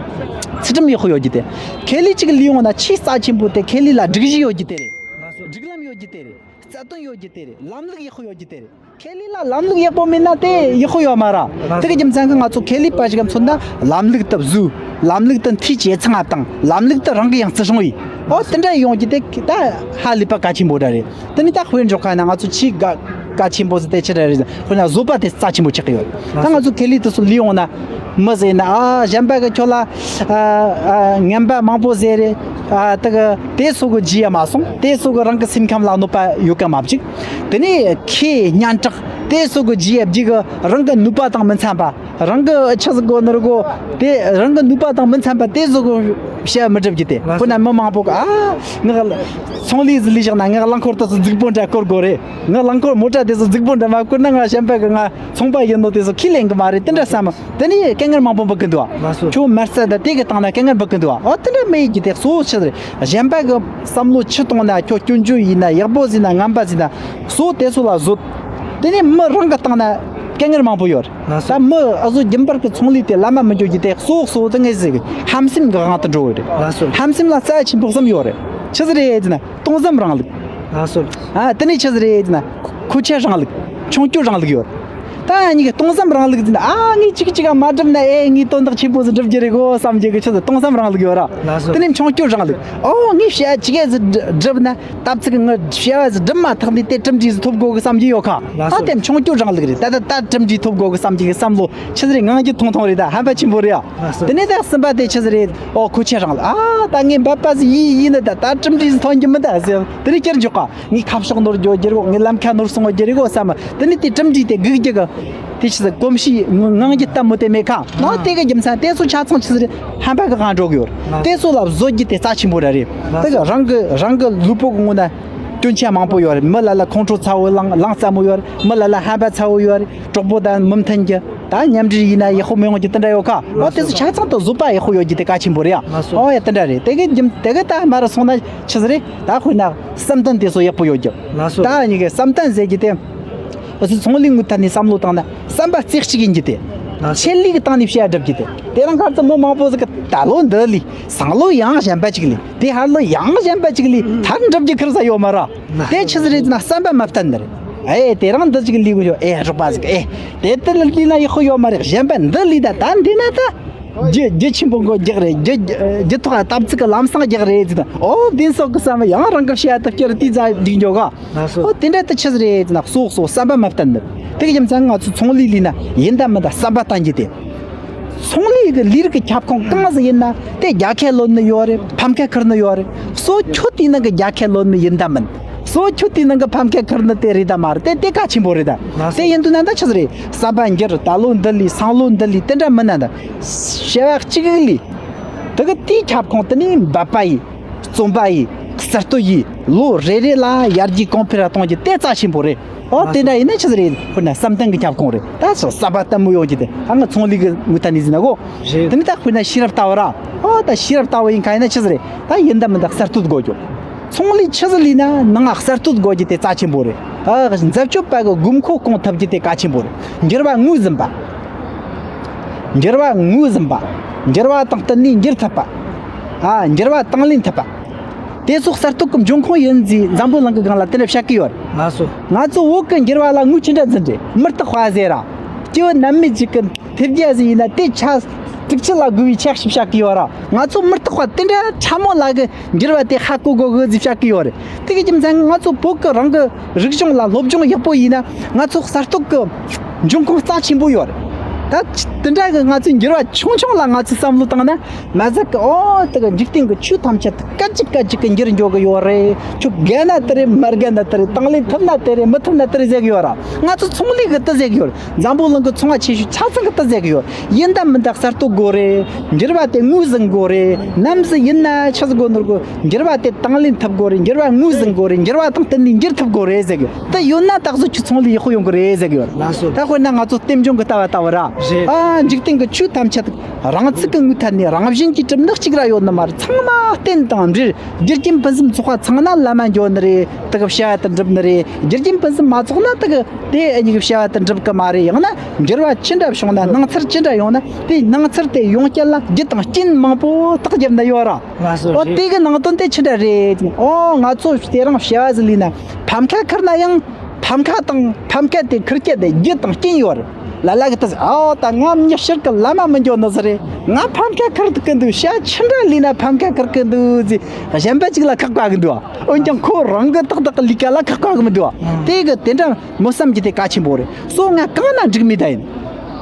ཚུལ་ཁྲིམས་ཡག་པོ་ཡོད་རྒྱུ་དེ། ཁེ་ལས་ཅིག་ལས་ཡོང་ན་ཆེས་རྩ་ཆེན་པོ་དེ་ཁེ་ལས་ལ་སྒྲིག་གཞི་ཡོད་རྒྱུ་དེ་རེད། སྒྲིག་ལམ་ཡོད་རྒྱུ་དེ་རེད། རྩ་དོན་ཡོད་རྒྱུ་དེ་རེད། ལམ་ལུགས་ཡག་པོ་ཡོད་རྒྱུ་དེ་རེད། ཁེ་ལས་ལ་ལམ་ལུགས་ཡག་པོ་མེད་ན་དེ་ཡག་པོ་ཡོད་མ་ར། དེ་གི་རྒྱུ་མཚན་གི་ང་ཚོ་ཁེ་ལས་པ་ཞིག་ག་མཚོན་ན་ལམ་ལུགས་དེ་བཟོས། ལམ་ལུགས་དེ་འཐུས་ཇེ་ཚང་ང་བཏང་། ལམ་ལུགས་དེ་རང་གི་ཡང་བརྩི་སྲུང་ཡིན། ཨོ་དེ་འདྲ་ཡོང་རྒྱུ་དེ་ད་ཧ་ལས་པ་གལ་ཆེན་པོ་འདྲ་རེད། དེ་ནི་ད་དཔེར་འཇོག་ཁ་ན་ང་ཚོ་ཆེས་གལ་གལ་ཆེན་པོ་ཟེར་དེ་ཆི་འདྲ་རེད་ཟེར། དཔེར་ན་བཟོ་པ་དེ་རྩ་ཆེན་པོ་ཆགས་ཀྱི་ཡོད། ད་ང་ཚོ་ཁེ་ལས་དེ་ཚོ་ལས་ཡོང་ན་མི་ཟེར་ན་ཨ་གཞན་པ་གི་ཁྱོད་ལ་ཨ་ཨ་ངན་པ་མང་པོ་ཟེར་རེད། ཨ་དེ་གི་དེ་སོ་གི་རྒྱུ་ཡ་མ་སོང་། དེ་སོ་གི་རང་གི་སེམས་ཁམས་ལ་གནོད་པ་ཡོད་ག་མ་བཅུག་དེ་ནས་ཁེ་སྙན་གྲགས་དེ་སོ་གི་རྒྱུ་ཡ་བརྒྱུད་གི་རང་གི་ནུས་པ་དང་མི་འཚམ་པ། རང་གི་ཆི་ཟིག་གོ་ནོར་གོ་དེ་རང་གི་ནུས་པ་དང་མི་འཚམ་པ་དེ་ཟིག་གོ་བཤད་མི་སྒྲུབ་རྒྱུ་དེ། ཁོ་ན་མི་མང་པོ་གི་ཨ་ངག་ཚོང་ལས་ཟིག་ལས་བཞག་ན་ངག་རླངས་འཁོར་དེ་ཚོ་རྫིག་པོ་འདྲ་བསྐོར་དགོས་རེད། ངག་རླངས་འཁོར་མོ་ཊ་དེ་ཚོ་རྫིག་པོ་འདྲ་མ་བསྐོར་ན་ང་གཞན་པ་གི་ང་ཚོང་པ་ཡིན་ནོ་དེ་ཚོ་ཁས་ལེན་གི་མ་རེད། དེ་འདྲ་བསམ། དེ་ནས་སྐད་ངར་མང་པོ་འབུད་གི་འདུག་ཁྱོད་མ་རྩ་ད་དེ་གི་སྟེང་ན་སྐད་ངར་འབུད་གི་འདུག་ཨོ་དེ་འདྲ་མེད་ཀྱི་དེ་གཙོ་བོ་ཆི་རེད། གཞན་པ་གི་བསམ་བློ་ཆི་གཏོང་ན་ཁྱོད་སྐྱོན་བརྗོད་ཡིན་ན་ཡག་པོ་ཟིན་ན་ངན་པ་ཟིན་ན་གཙོ་བོ་དེ་ཚོ་ལ་བཟོད། དེ་ནས་མི་རང་གི་སྟེང་ན་སྐད་ངར་མང་པོ་ཡོད་རེད། ལགས་སོ། ད་མི་ཨ་ཟོ་རྒྱུན་པར་གི་ཚོང་ལས་དེ་ལམ་མ་མི་འགྱོ་རྒྱུ་དེ་གཙོ་བོ་གཙོ་བོ་དེ་ངས་ཟེར་གི་ཧམ་སེམས་གི་དབང་དུ་འགྲོ་གི་རེད། ལགས་སོ། ཧམ་སེམས་ལ་རྩ་ཆེན་པོ་གསུམ་ཡོད་རེད། ཆི་ཟིག་རེད་ཟེར་ན་སྟོང་བསམ་རིང་ལུགས། ལགས་སོ། ཨ་དེ་ནས་ཆི་ཟིག་རེད་ཟེར་ན་མཁོ་ཆས་རིང་ལུགས། མཆོང་སྐྱོད་རིང་ལུགས་ཡོད། ད་ཡང་གཉིས་ཀ་སྟོང་བསམ་རིང་ལུགས་ཟེར་ན། ཨ་ངས་གཅིག་གཅིག་ག་མ་བསྒྲུབས་ན་ཨེ་ངས་དོན་དག་ཆེན་པོ་ཟིག་བསྒྲུབ་རྒྱུ་རེད་གོ་བསམ་རྒྱུ་གི་ཆེད་དུ་སྟོང་བསམ་རིང་ལུགས་ཡོད་ར། ལགས་སོ། དེ་ནས་མཆོང་སྐྱོད་རིང་ལུགས། ཨོ་ངས་བྱ་ཅི་ག་ཟིག་བསྒྲུབས་ན་ད་ཚིག་གི་ངའི་བྱ་བ་ཟིག་བསྒྲུབས་མ་ཐག་ནས་དེ་གྲུབ་འབྲས་ཟིག་ཐོབ་དགོ་གི་བསམ་རྒྱུ་ཡོད་ཁ། ལགས་སོ། ད་དེ་མཆོང་སྐྱོད་རིང་ལུགས་རེད། ད་ད་ད་གྲུབ་འབྲས་ཐོབ་དགོ་གི་བསམ་རྒྱུ་གི་བསམ་བློ་ཆི་ཟིག་རེད། ངང་རྒྱུ་ཐུང་ཐུང་རེད། ད་ཧམ་པ་ཆེན་པོ་རེད་ཡ། ལགས་སོ། དེ་ནས་ད་གསུམ་པ་དེ་ཆི་ཟིག་རེད། ཨོ་མཁོ་ཆས་རིང་ལུགས། ཨ་ད་ངས་འབད་པ་ཟིག་ཡིན་ཡིན་ནི་ད་ད་གྲུབ་འབྲས་ཟིག་ཐོན་རྒྱུ་མིན་ད་ཟེར། དེ་ནས་ཁྱེར་འཇོག་ག། ངས་ཁ་ཕྱོགས་ནོར་འགྱོ་རྒྱུ་རེད་གོ། ངས་ལམ་ཁ་ནོར་སོང་བ་རྒྱུ་རེད་གོ་བསམ། དེ་ནས་དེ་གྲུབ་འབྲས་དེ་སྒུག་རྒྱུ་གི་དེ་ཆི་ཟིག་གོམས་གཤིས་ངང་རྒྱུ་ལྟ་མོ་དེ་མེད་ཁ། ནང་དེ་གི་རྒྱུ་མཚན་དེ་ཚོ་ཆ་ཚང་ཆི་ཟིག་རེད། ཧམ་པ་གི་སྒང་འགྲོ་གི་ཡོད་རེད། དེ་ཚོ་ལ་བཟོ་རྒྱུ་དེ་རྩ་ཆེན་པོ་ར་རེད། དེ་གི་རང་གི་རང་གི་ལུས་པོ་གི་ངོ་ན་སྐྱོན་ཆ་མང་པོ་ཡོད་རེད། མི་ལ་ལ་ཁོང་ཁྲོ་ཚ་བོ་ལངས་ལངས་ཚ་མོ་ཡོད་རེད། མི་ལ་ལ་ཧམ་པ་ཚ་བོ་ཡོད་རེད། གྲོགས་པོ་དང་མི་མཐུན་རྒྱུ། ད་མཉམ་འབྲེལ་ཡིན་ན་ཡག་པོ་མི་ཡོང་རྒྱུ་དེ་འདྲ་ཡོད་ཁ། ཨོ་དེ་ཚོ་ཆ་ཚང་དུ་བཟོད་པ་ཡག་པོ་ཡོད་རྒྱུ་དེ་གལ་ཆེན་པོ་རེད་ཡ། ལགས་སོ། ཨོ་ཡ་དེ་འདྲ་རེད། དེ་གི་རྒྱུ་དེ་གི་ད་མར་སོང་ན་ཆི་ཟིག་རེད། ད་དཔེར་ན་བསམ་གཏན་དེ་ཚོ་ཡག་པོ་ཡོད་རྒྱུ། ལགས་སོ། ད་གཉིས་ཀའི་བསམ་གཏན་ཟེར་རྒྱུ་དེ། འུ་ཚོ་ཚོང་ལས་ངོས་ཐད་ནས་བསམ་བློ་བཏང་ན་བསམ་པ་རྩེ་གཅིག་ཡིན་རྒྱུ་དེ། ལགས་སོ། ཆེད་ལས་ཀྱི་སྟེང་ནས་བཤད་སྒྲུབ་རྒྱུ་དེ། དེ་རིང་ཁ་སང་མི་མང་པོ་ཟིག་གི་ད་ལོ་འདི་ལས་སང་ལོ་ཡང་གཞན་པ་ཅིག་ལས། དེ་ཧར་ལོ་ཡང་གཞན་པ་ཅིག་ལས། མཐར་འགྲུབ་རྒྱུ་ཁེར་ས་ཡོད་མ་ར། དེ་ཆི་ཟིག་རེད་ཟེར་ན་བསམ་པ་མ་བརྟན་ནི་རེད། ཨེ་དེ་རིང་འདི་ཅིག་ལས་དགོས་ཤོག་ཨེ་རོགས་པ་ཟིག་ཨེ་དེ་ལྟར་ལས་ན་ཡག་པོ་ཡོད་མ་རེད། གཞན་པ་འདི་ལས་ད་ད་འདི་ན་ད་རྒྱུ་རྒྱུ་ཆེན་པོ་མགོ་རྒྱག་རེད། རྒྱུ་རྒྱུ་ཐོག་ལ་ཏབ་ཙི་གི་ལམ་སང་རྒྱག་རེད་ཟེར་ན། ཨོ་འདི་སོག་གི་བསམ་པ་ཡང་རང་གི་བཤད་ཐབས་ཀྱི་རེད། དེ་ཛ་འགྲིག་འཇོག་ག། ལགས་སོ། ཨོ་དེ་འདྲ་དེ་ཆི་ཟིག་རེད་ཟེར་ན་སོག་སོག་བསམ་པ་མ་བརྟན་ནི་རེད། དེ་གི་རྒྱུ་མཚན་ང་ཚོ་ཚོང་ལས་ལས་ན་ཡིན་ད་མིན་ད་བསམ་པ་བརྟན་རྒྱུ་དེ། ཚོང་ལས་ཀྱི་ལས་རིགས་ཀྱི་ཁྱབ་ཁོངས་གང་ཟིག་ཡིན་ན་དེ་རྒྱལ་ཁ་ལོན་ནི་ཡོད་རེད། ཕམ་ཁ་ཁུར་ནི་ཡོད་རེད། སོ་ཁྱོད་དེའི་ནང་གི་རྒྱལ་ཁ་ལོན་ནི་ཡིན་ད་མིན། སོ་ཁྱོད་དེའི་ནང་གི་ཕམ་ཁ་ཁུར་ནི་དེ་རེད་ད་མ་རེད། དེ་དེ་གལ་ཆེན་པོ་རེད་ད། ལགས་སོ། དེ་ཡིན་དུས་ན་ད་ཆི་ཟིག་རེད། བསམ་པ་འགྱུར། ད་ལོ་འདི་ལས་སང་ལོ་འདི་ལས་དེ་འདྲ་མིན་ན་ད། བྱ་བ་གཅིག་ལས། དེ་གི་དེའི་ཁྱབ་ཁོངས་དེ་ནས་འབད་པ་ཡིས། བརྩོན་པ་ཡིས། གསར་གཏོད་ཡིས། ལོ་རེ་རེ་ལ་ཡར་རྒྱས་གོང་འཕེལ་གཏོང་རྒྱུ་དེ་རྩ་ཆེན་པོ་རེད། ཨོ་དེ་འདྲ་ཡིན་ན་ཆི་ཟིག་རེད། དཔེར་ན་བསམ་གཏན་གྱི་ཁྱབ་ཁོངས་རེད། ད་སོ་བསམ་པ་བརྟན་མོ་ཡོང་རྒྱུ་དེ་ཨ་ང་ཚོང་ལས་ཀྱི་ངོས་ཐད་ནས་ཟེར་ན་གོ། རེད། དེ་ནི་ད་དཔེར་ན་ཤེས་རབ་ལྟ་བུ་ར། ཨོ་ད་ཤེས་རབ་ལྟ་བུ་ཡིན་ཁ་ཡིན་ན་ཆི་ཟིག་རེད། ད་ཡིན་ད་མིན་ད་གསར་གཏོད་དགོས་རྒྱུ། ཚོང་ལས་ཆི་ཟིག་ལས་ན་ནང་ང་གསར་གཏོད་དགོས་རྒྱུ་དེ་རྩ་ཆེན་པོ་རེད། ཨ་འཛད་སྤྱོད་པ་གི་དགོས་མཁོ་སྐོང་ཐུབ་རྒྱུ་དེ་གལ་ཆེན་པོ་རེད། འགྱུར་བ་ངོས་ཟིན་པ། འགྱུར་བ་ངོས་ཟིན་པ། འགྱུར་བ་དང་བསྟུན་ནས་འགྱུར་ཐུབ་པ། ཨ་འགྱུར་བ་དང་ལེན་ཐུབ་པ། དེ་ཚོ་གསར་གཏོད་ཀྱི་འབྱུང་ཁུངས་ཡིན་ཟེར་འཛམ་བུ་གླིང་གི་སྒང་ལ་དེ་འདྲ་བཤད་ཀྱི་ཡོད་རེད། ལགས་སོ། ང་ཚོ་བོད་ཀྱི་འགྱུར་བ་ལ་ངོས་ཅི་འདྲ་འཛིན་རེད། མུ་སྟེགས་པ་ཟེར་ར། སྐྱེ་བོ་ནམ་མེད་ཅིག་གི་ཐེབས་རྒྱ་ཟིག་ཡིན་ན་དེ་ཆ་དྲུག་ཅུ་ལ་དགུ་བའི་ཆ་ཞིག་བཤད་ཀྱི་ཡོད་ར། ང་ཚོ་མུ་སྟེགས་པ་དེ་འདྲ་ཕྲ་མོ་ལ་གི་འགྱུར་བ་དེ་ཧ་གོ་དགོས་གི་ཟེར་བཤད་ཀྱི་ཡོད་རེད། དེ་གི་རྒྱུ་མཚན་ང་ཚོ་བོད་ཀྱི་རང་གི་རིག་གཞུང་ལ་སློབ་སྦྱོང་ཡག་པོ་ཡིན་ན་ང་ཚོ་གསར་གཏོད་ཀྱི་འབྱུང་ཁུངས་རྩ་ཆེན་པོ་ཡོད་རེད། ད་དེ་འདྲ་གི་ང་ཚོའི་འགྱུར་བ་ཆུང་ཆུང་ལ་ང་ཚོས་བསམ་བློ་བཏང་ན་མ་ཟད་ཀྱི་ཨོ་དེ་གི་འཇིག་རྟེན་གྱི་ཆོས་ཐམས་ཅད་སྐད་ཅིག་སྐད་ཅིག་གི་འགྱུར་འགྱོ་གི་ཡོད་རེད། ཁྱོད་དགའ་ན་དེ་རེད། མ་དགའ་ན་དེ་རེད། དང་ལེན་ཐུབ་ན་དེ་རེད། མི་ཐུབ་ན་དེ་རེད་ཟེར་གི་ཡོད་ར། ང་ཚོ་ཚོང་ལས་གི་དེ་ཟེར་གི་ཡོད་རེད། འཛམ་བུ་གླིང་གི་ཚོང་བ་ཆེ་ཤོས་ཆ་ཚང་གི་དེ་ཟེར་གི་ཡོད། ཡིན་ད་མིན་ད་གསར་གཏོད་དགོས་རེད། འགྱུར་བ་དེ་ངོས་ཟིན་དགོས་རེད། ནམ་ཟིག་ཡིན་ན་ཆི་ཟིག་དགོས་ནོར་གོ། འགྱུར་བ་དེ་དང་ལེན་ཐུབ་དགོས་རེད། འགྱུར་བ་ངོས་ཟིན་དགོས་རེད། འགྱུར་བ་དང་བསྟུན་ནས་འགྱུར་ཐུབ་དགོས་རེད་ཟེར་གི། དེ་ཡོད་ན་ད་གཟོད་ཁྱོད་ཚོང་ལས་ཡག་པོ་ཡོང་གི་རེད་ཟེར་གི་ཡོད། ལགས་སོ། ད་དཔེར་ན་ང་ཚོ་རྟེན་འབྱུང་གི་ལྟ་བ་ལྟ་བུ་ར། རེད། ཨ་འཇིག་རྟེན་གྱི་ཆོས་ཐམས་ཅད་རང་ཚུགས་ཀྱི་ངོས་ཐད་ནས་རང་བཞིན་གྱིས་གྲུབ་ནི་གཅིག་ར་ཡོད་ནི་མ་རེད། ཚང་མ་རྟེན་དང་འབྲེལ། རྒྱུ་རྐྱེན་ཕུན་སུམ་ཚོགས་པ་ཚང་ན་ལམ་མ་འགྱོ་ནི་རེད། དེ་གི་བྱ་བ་དེ་འགྲུབ་ནི་རེད། རྒྱུ་རྐྱེན་ཕུན་སུམ་མ་ཚོགས་ན་དེ་གི་དེ་ཨ་ནི་གི་བྱ་བ་དེ་འགྲུབ་གི་མ་རེད། ཡང་ན་འགྱུར་བ་ཅི་འདྲ་བྱུང་ན། སྣང་ཚུལ་ཅི་འདྲ་ཡོང་ན་དེ་སྣང་ཚུལ་དེ་ཡོང་རྐྱེན་ལ་རྒྱུ་དང་རྐྱེན་མང་པོ་རྟགས་བརྒྱབ་ནི་ཡོད་ར། ལགས་སོ། ཨོ་རེད། དེ་གི་ནང་དོན་དེ་ཅི་འདྲ་རེད། ཨོ་ང་ཚོ་དེ་རིང་བྱ་བ་ཟིག་ལས་ན་ཕམ་ཁ་ཁུར་ན་ཡང་ཕམ་ཁ་དང་ཕམ་ཁ་དེ་ཁུར་རྐྱེན་དེ་རྒྱུ་དང་རྐྱེན་ཡོད་རེད། ལ་ལ་གི་ད་ཨོ་ད་ང་མྱི་ཕྱིར་གི་ལམ་མ་མི་འགྱོ་ནི་ཟིག་རེད། ང་ཕམ་ཁ་ཁུར་གི་འདུག་བྱ་ཅི་འདྲ་ལས་ན་ཕམ་ཁ་ཁུར་གི་འདུག་ཟེར་གཞན་པ་ཅིག་ལ་ཁག་པ་གི་འདུག་འོན་ཀྱང་ཁོ་རང་གི་ཏག་ཏག་གི་ལས་ཀ་ལ་ཁག་པ་གི་མི་འདུག་དེ་གི་དེ་འདྲ་མོ་བསམ་རྒྱུ་དེ་གལ་ཆེན་པོ་རེད། སོ་ང་གང་ན་འགྲིག་མེད་ད་ཡིན།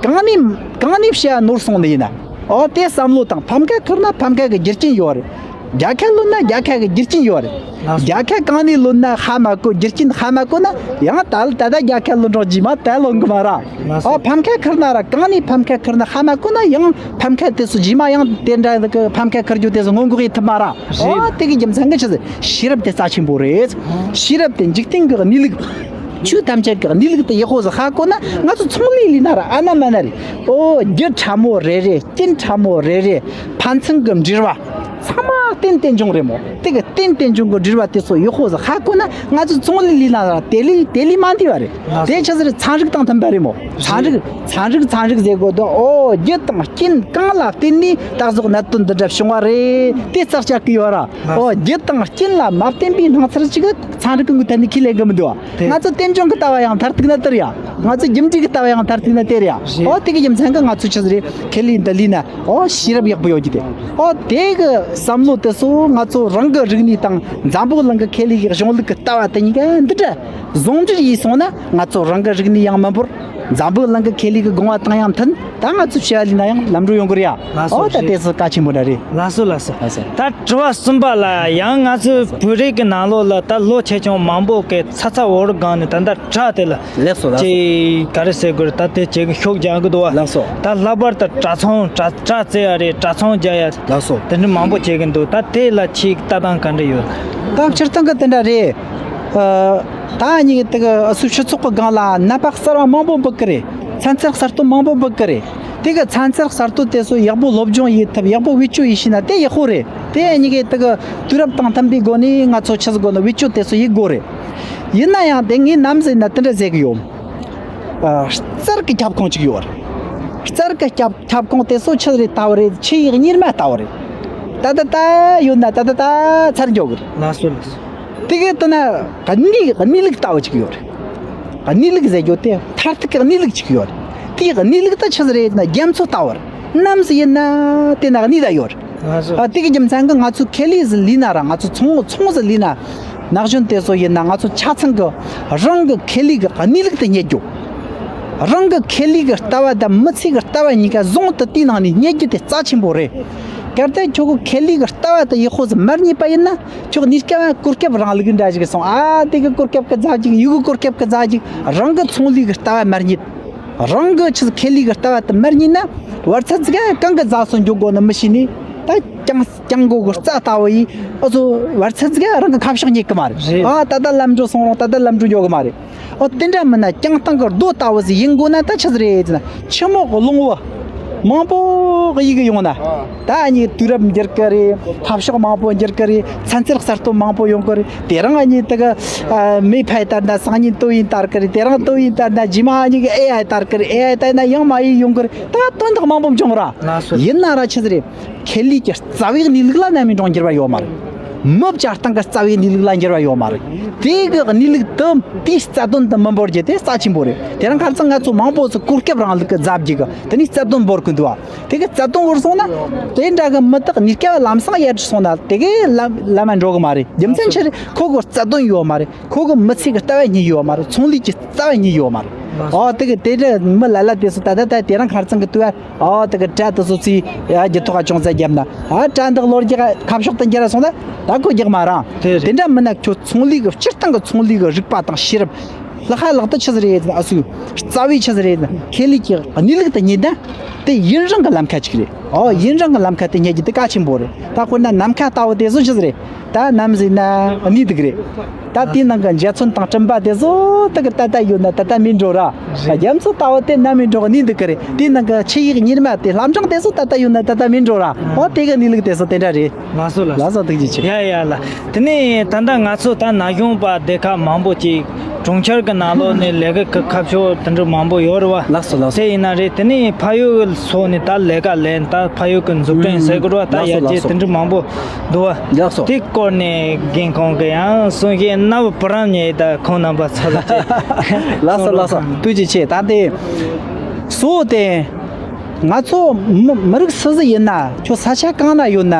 གང་ནས་གང་ནས་བྱ་ནོར་སོང་ནི་ཡིན་ན། ཨོ་དེ་བསམ་བློ་དང་། ཕམ་ཁ་ཁུར་ན་ཕམ་ཁ་གི་རྒྱུ་རྐྱེན་ཡོད་རེད། རྒྱལ་ཁ་ལོན་ན་རྒྱལ་ཁ་གི་རྒྱུ་རྐྱེན་ཡོད་རེད། ལགས་སོ། རྒྱལ་ཁ་གང་ནས་ལོན་ན་ཧ་མ་གོ། རྒྱུ་རྐྱེན་ཧ་མ་གོ་ན་ཡང་ད་ད་ལྟ་རྒྱལ་ཁ་ལོན་རོགས་རྗེས་མ་ད་ལོན་གི་མ་ར། ལགས་སོ། ཨོ་ཕམ་ཁ་ཁུར་ན་ར་གང་ནས་ཕམ་ཁ་ཁུར་ན་ཧ་མ་གོ་ན་ཡང་ཕམ་ཁ་དེ་ཚོ་རྗེས་མ་ཡང་དེ་འདྲ་གི་ཕམ་ཁ་ཁུར་རྒྱུ་དེ་ཚོ་སྔོན་འགོག་ཡེད་ཐུབ་མ་ར། རེད། ཨོ་དེ་གི་རྒྱུ་མཚན་གི་ཆི་ཟེར་ཤེས་རབ་དེ་རྩ་ཆེན་པོ་རེད། ཤེས་རབ་དེ་འཇིག་རྟེན་གི་གནས་ལུགས། ཆོས་ཐམས་ཅད་ཀྱི་གནས་ལུགས་དེ་ཡག་པོ་ཟིག་ཧ་གོ་ན་ང་ཚོ་ཚོང་ལས་ལས་ན་ར་ཨ་ན་མ་ན་རེད། ཨོ་རྒྱུ་ཕྲ་མོ་རེ་རེ། རྐྱེན་ཕྲ་མོ་རེ་རེ། ཕན་ཚུན་གྱི་འབྲེལ་བ་ཚང་མ་ རྟེན་རྟེན་འབྱུང་རེད་མོ། དེ་གི་རྟེན་རྟེན་འབྱུང་གི་འབྲེལ་བ་དེ་ཚོ་ཡག་པོ་ཟིག་ཧ་གོ་ན། ང་ཚོ་ཚོང་ལས་ལས་ན་ར་དེ་ལས་དེ་ལས་མ་འདི་བ་རེད། དེ་ཆི་ཟིག་རེད། ཚན་རིག་དང་མཐུན་པ་རེད་མོ། ཚན་རིག་ཚན་རིག་ཚན་རིག་ཟེར་དགོས་དོ། ཨོ་རྒྱུ་དང་རྐྱེན་གང་ལ་བརྟེན་ནས་ད་གཟོད་གནད་དོན་འདི་འདྲ་བྱུང་བ་རེད། དེ་རྩ་ཆག་གི་ཡོད་ར། ཨོ་རྒྱུ་དང་རྐྱེན་ལ་མ་བརྟེན་པའི་སྣང་ཚུལ་ཅིག་ཚན་རིག་གི་ངོས་ཐད་ནས་ཁས་ལེན་གི་མི་འདུག་བ། ང་ཚོ་རྟེན་འབྱུང་གི་ལྟ་བ་ཡང་མཐར་ཐུག་ན་དེ་རེད་ཡ། ང་ཚོ་རྒྱུ་འབྲས་ཀྱི་ལྟ་བ་ཡང་མཐར་ཐུག་ན་དེ་རེད་ཡ། ཨོ་དེ་གི་རྒྱུ་མཚན་གི་ང་ཚོ་ཆི་ཟིག་རེད། ཁེ་ལས་འདི་ལས་ན། ཨོ་ཤེས་རབ་ཡག་པོ་ཡོད་རྒྱུ་དེ། ཨོ་དེ་གི་བསམ་བློ་དེ་ཚོ་ང་ཚོ་རང་གི་རིག་གནས་དང་འཛམ་བུ་གླིང་གི་ཁེ་ལས་ཀྱི་གཞུང་ལུགས་ཀྱི་ལྟ་བ་དེ་གཉིས་ཀ་འདི་འདྲ་ཟུང་འབྲེལ་ཡིན་སོང་ན། ང་ཚོ་རང་གི་རིག་གནས་ཡང་མི་འབོར། འཛམ་བུ་གླིང་གི་ཁེ་ལས་ཀྱི་དགོངས་པ་དང་ཡང་མཐུན། ད་ང་ཚོ་བྱ་བ་ལས་ན་ཡང་ལམ་འགྲོ་ཡོང་གི་རེད་ཡ། ལགས་སོ། ཨོ་ད་རྗེ། དེ་ཚོ་གལ་ཆེན་པོ་འདྲ་རེད། ལགས་སོ་ལགས་སོ། ལགས་སོ། ད་དྲི་བ་གསུམ་པ་ལ་ཡང་། ང་ཚོའི་བོད་རིགས་ཀྱི་ནང་ལོགས་ལ་ད་ལོ་ཆེ་ཆུང་མང་པོ་གི་ཚ་ཚ་འུར་སྒང་ནས་ད་ལྟ་བྲག་དེ་ལ། ལགས་སོ་ལགས་སོ། ཅིག་ག་རེ་ཟེར་དགོས་རེད། ད་དེ་བྱེད་ཀྱི་ཤུགས་རྒྱག་གི་འདུག་བ། ལགས་སོ། ད་ལྷག་པར་དུ་གྲྭ་ཚང་གྲྭ་གྲྭ་བཙལ་ཡ་རེད། གྲྭ་ཚང་རྒྱག་ཡ། ལགས་སོ། དེ་འདྲ་མང་པོ་བྱེད་ཀྱི་འདུག་ད་དེ་ལ་ཁྱེད་ལྟ་སྟངས་ག་འདྲ་ཡོད། ད་སྤྱིར་བཏང་གི་དེ་འདྲ་རེད། ཨ། ད་ངེད་ཀྱི་དེ་གི་སུ་སྤྱི་ཚོགས་ཀྱི་སྒང་ལ་ནད་པ་གསར་བ་མང་པོ་འབུད་ཀྱི་རེད། ཚན་རྩལ་གསར་གཏོད་མང་པོ་འབུད་ཀྱི་རེད། དེ་གི་ཚན་རྩལ་གསར་གཏོད་དེ་ཚོ་ཡག་པོ་སློབ་སྦྱོང་ཡེད་ཐུབ། ཡག་པོ་བེད་སྤྱོད་ཡེད་ཤེས་ན་དེ་ཡག་པོ་རེད། དེ་ངེད་ཀྱི་དེ་གི་དུས་རབས་དང་མཐུན་པའི་སྒོ་ནས་ང་ཚོ་ཆི་ཟིག་དགོས་ན་བེད་སྤྱོད་དེ་ཚོ་ཡེད་དགོས་རེད། ཡིན་ན་ཡང་དེ་ངས་ནམ་ཟེར་ན་དེ་འདྲ་ཟེར་གི་ཡོད། ཨ། རྩལ་གྱི་ཁྱབ་ཁོངས་ཅིག་ཡོད་རེད། རྩལ་གྱི་ཁྱབ་ཁྱབ་ཁོངས་དེ་ཚོ་ཆི་རེད་ལྟ་བུ་རེད། ཆུ་ཡི་གཉེར་མ་ལྟ་བུ་རེད། ད་ལྟ་ད་ཡོད་ན་ད་ལྟ་ད་ཚར་འགྱོ་གི་རེད། ལགས་སོ་ལགས་སོ། དེ་གའི་ལྟ་ན་གནས་གནས་ལུགས་ལྟ་བུ་ཅིག་ཡོད་རེད། གནས་ལུགས་ཟེར་རྒྱུ་དེ་མཐར་ཐུག་གི་གནས་ལུགས་ཅིག་ཡོད་རེད། དེའི་གནས་ལུགས་ད་ཆི་ཟིག་རེད་ན་རྒྱ་མཚོ་ལྟ་བུ་རེད། ནམ་ཟིག་ཡིན་ན་དེ་ན་གནས་ད་ཡོད་རེད། ལགས་སོ། ཨ། དེ་གི་རྒྱུ་མཚན་གྱིས་ང་ཚོ་ཁེ་ལས་ཟིག་ལས་ན་ར། ང་ཚོ་ཚོང་ཚོང་ཟིག་ལས་ན། ན་གཞོན་དེ་ཚོ་ཡིན་ན། ང་ཚོ་ཆ་ཚང་གི་རང་གི་ཁེ་ལས་ཀྱི་གནས་ལུགས་དེ་རྙེད་རྒྱུ། རང་གི་ཁེ་ལས་ཀྱི་ལྟ་བ་དང་མི་ཚེ་གི་ལྟ་བ་གཉིས་ཀ་ཟུང་དུ་དེའི་ནང་ནས་རྙེད་རྒྱུ་དེ་རྩ་ཆེན་པོ་རེད། གལ་ཏེ་ཁྱོད་ཀྱི་ཁེ་ལས་ཀྱི་ལྟ་བ་དེ་ཡག་པོ་ཟིག་མར་རྙེད་པ་ཡིན་ན། ཁྱོད་གནས་སྐབས་གོ་སྐབས་རིང་ལུགས་འདྲ་ཞིག་སོང་། ཨ། དེ་གི་གོ་སྐབས་ཀྱི་རྫ་ཅིག་ཡུལ་གི་གོ་སྐབས་ཀྱི་རྫ་ཅིག་རང་གི་ཚོང་ལས་ཀྱི་ལྟ་བ་མར་རྙེད། རང་གི་ཆི་ཁེ་ལས་ཀྱི་ལྟ་བ་དེ་མར་རྙེད་ན། བར་ཚད་ཟིག་གང་གི་རྫ་སོ་འགྱོ་དགོ་ནི་མི་ཤེས་ནི། ད་ཀྱང་ཀྱང་གོ་གི་རྩ་ལྟ་བུ་ཡིས། ཨ་ཚོ་བར་ཚད་ཟིག་རང་གི་ཁ་ཕྱོགས་རྙེད་གི་མ་རེད། རེད། ཨ། ད་ལྟ་ལམ་འགྲོ་སོང་རུང་ད་ལྟ་ལམ་འགྲོ་འགྱོ་གི་མ་རེད། ཨོ་དེ་འདྲ་མིན་ན་ཀྱང་སྟེང་གི་རྡོ་ལྟ་བུ་ཟིག་ཡིན་དགོ་ན་ད་ཆི་ཟིག་རེད་ཟེར་ན། ཆུ་མོག་གི་རླུང་བུ་མང་པོ་གི་ཡི་གི་ཡོང་ན། ད་ཨ་ནི་དུས་རབས་འགྱུར་གི་རེད། འཐབ་ཕྱོགས་མང་པོ་འགྱུར་གི་རེད། ཚན་རྩལ་གསར་གཏོད་མང་པོ་ཡོང་གི་རེད། དེ་རིང་ཨ་ནི་དེ་གི་ཨ་མེ་ཕའི་ལྟར་ན་སང་ཉིན་ཏོག་དབྱིབས་དར་གི་རེད། དེ་རིང་ཏོག་དབྱིབས་དར་ན་རྗེས་མ་ཨ་ནི་གི་ཨེ་ཨའི་དར་གི་རེད། ཨེ་ཨའི་དར་ན་ཡང་མ་ཡི་ཡོང་གི་རེད། ད་དོན་དག་མང་པོ་འབྱུང་ར། ལགས་སོ། ཡིན་ན་ར་ཆི་ཟིག་རེད། ཁེ་ལས་ཀྱི་རྩ་བའི་གནས་ལུགས་ལ་ནམ་ཡིན་རུང་འགྱུར་བ་ཡོད་མ་རེད། མི་བྱ་སྟངས་ཀྱི་རྩ་བའི་གནས་ལུགས་ལ་འགྱུར་བ་ཡོད་མ་རེད། དེ་གི་གནས་ལུགས་དེ་དེའི་རྩ་དོན་དེ་མི་འབོར་རྒྱུ་དེ་རྩ་ཆེན་པོ་རེད། དེ་རིང་ཁ་སང་ང་ཚོ་མང་པོ་ཚོ་གོ་སྐབས་རིང་ལུགས་ཀྱི་རྫ་བརྒྱུད་གི་དེ་ནས་རྩ་དོན་འབོར་གི་འདུག་བ། དེ་གི་རྩ་དོན་འབོར་སོང་ན། དེ་འདྲ་གི་མི་དག་གནས་སྐབས་ལམ་སང་ཡར་འགྲོ་སོང་ན་དེ་གི་ལམ་ལམ་མ་འགྲོ་གི་མ་རེད། རྒྱུ་མཚན་ཆི་རེད། ཁོ་གི་རྩ་དོན་ཡོད་མ་རེད། ཁོ་གི་མི་ཚེ་གི་ལྟ་བ་རྙེད་ཡོད་མ་རེད། ཚོང་ལས་ཀྱི་རྩ་བ་རྙེད་ཡོད་མ་རེད། ཨོ་དེ་གི་དེ་འདྲ་མི་ལ་ལ་དེ་ཚོ་ད་ལྟ་ད་དེ་རིང་ཁ་སང་གི་དུས་བ། ཨོ་དེ་གི་དྲ་དེ་ཚོ་ཚོས་ཡ་རྒྱུ་ཐོག་ཅུང་ཟད་བརྒྱབ་ན། ཨ་དྲ་འདི་གློ་རྒྱག་ཁ་ཕྱོགས་དེ་འགྱུར་སོང་ན་ད་ཁོ་རྒྱག་མ་རང་། དེ་རེད། དེ་འདྲ་མིན་ན་ཁྱོད་ཚོང་ལས་གི་སྤྱིར་བཏང་གི་ཚོང་ལས་གི་རིག་པ་དང་ཤེས་རབ་ལྷག་ཧ་ལག་ཏུ་ཆི་ཟིག་རེད་ཟེར་ན། ཨ་སུ་རྩ་བའི་ཆི་ཟིག་རེད་ཟེར་ན། ཁེ་ལས་ཀྱི་གནས་ལུགས་དེ་རྙེད་ན་དེ་ཡུན་རིང་གི་ལམ་ཁ་ཅིག་རེད། ཨོ་ཡུན་རིང་གི་ལམ་ཁ་དེ་རྙེད་རྒྱུ་དེ་གལ་ཆེན་པོ་རེད། ད་དཔེར་ན་ནམ་མཁའ་ལྟ་བུ་དེ་ཚོ་ཆི་ཟིག་རེད། ད་ནམ་ཟིན་ན་གནས་འདུག་རེད། ད་དེའི་ནང་གི་འཇའ་ཚོན་དང་སྤྲིན་པ་དེ་ཚོ་དེ་གི་ད་ལྟ་ཡོད་ན་ད་ལྟ་མིན་འགྲོ་ར། རྒྱ་མཚོ་ལྟ་བུ་དེ་ནམ་ཡིན་འགྲོ་གནས་འདུག་གི་རེད། དེའི་ནང་གི་ཆུ་ཡི་གཉེར་མ་དེ་ལྷ་བྲང་དེ་ཚོ་ད་ལྟ་ཡོད་ན་ད་ལྟ་མིན་འགྲོ་ར། ཨོ་དེ་གི་གནས་ལུགས་དེ་ཚོ་དེ་འདྲ་རེད། ལགས་སོ་ལགས་སོ། ལགས་སོ། ཐུགས་རྗེ་ཆེ། ཡ་ཡ་ལ། དེ་ནས་ད་ལྟ་ང་ཚོ་ད་ན་གཞོན་པ་སྡེ་ཁག་མང་པོ་ཅིག་གྲོང་ཁྱེར་གྱི་ནང་ལོགས་ནས་ལས་ཀ་གི་ཁ་ཕྱོགས་དེ་འདྲ་མང་པོ་ཡོད་རེད་བ། ལགས་སོ་ལགས་སོ། དེ་ཡིན་ན་རེད། དེ་ནས་ཕ་ཡུལ་གྱི་སོགས་ནས་ད་ལས་ཀ་ལས་ད་ཕ་ཡུལ་གྱི་འཛུགས་སྐྲུན་ཟེར་དགོས་རེད་བ། ད་ཡར་རྒྱས་དེ་འདྲ་མང་པོ་འདུག་བ། ལགས་སོ། དེ་སྐོར་ནས་རྒན་ཁོང་གི་ཡང་གསུང་བཤད་རྣ་བར་བུ་རམ་ཉེ་ད་ཁོང་རྣམ་པ་ཚོ་ལ་བྱས། ལགས་སོ་ལགས་སོ། ཐུགས་རྗེ་ཆེ། ད་དེ་སོ་དེ། ང་ཚོ་མི་མི་རིགས་སུ་ཟིག་ཡིན་ན། ཁྱོད་ས་ཆ་གང་ན་ཡོད་ན།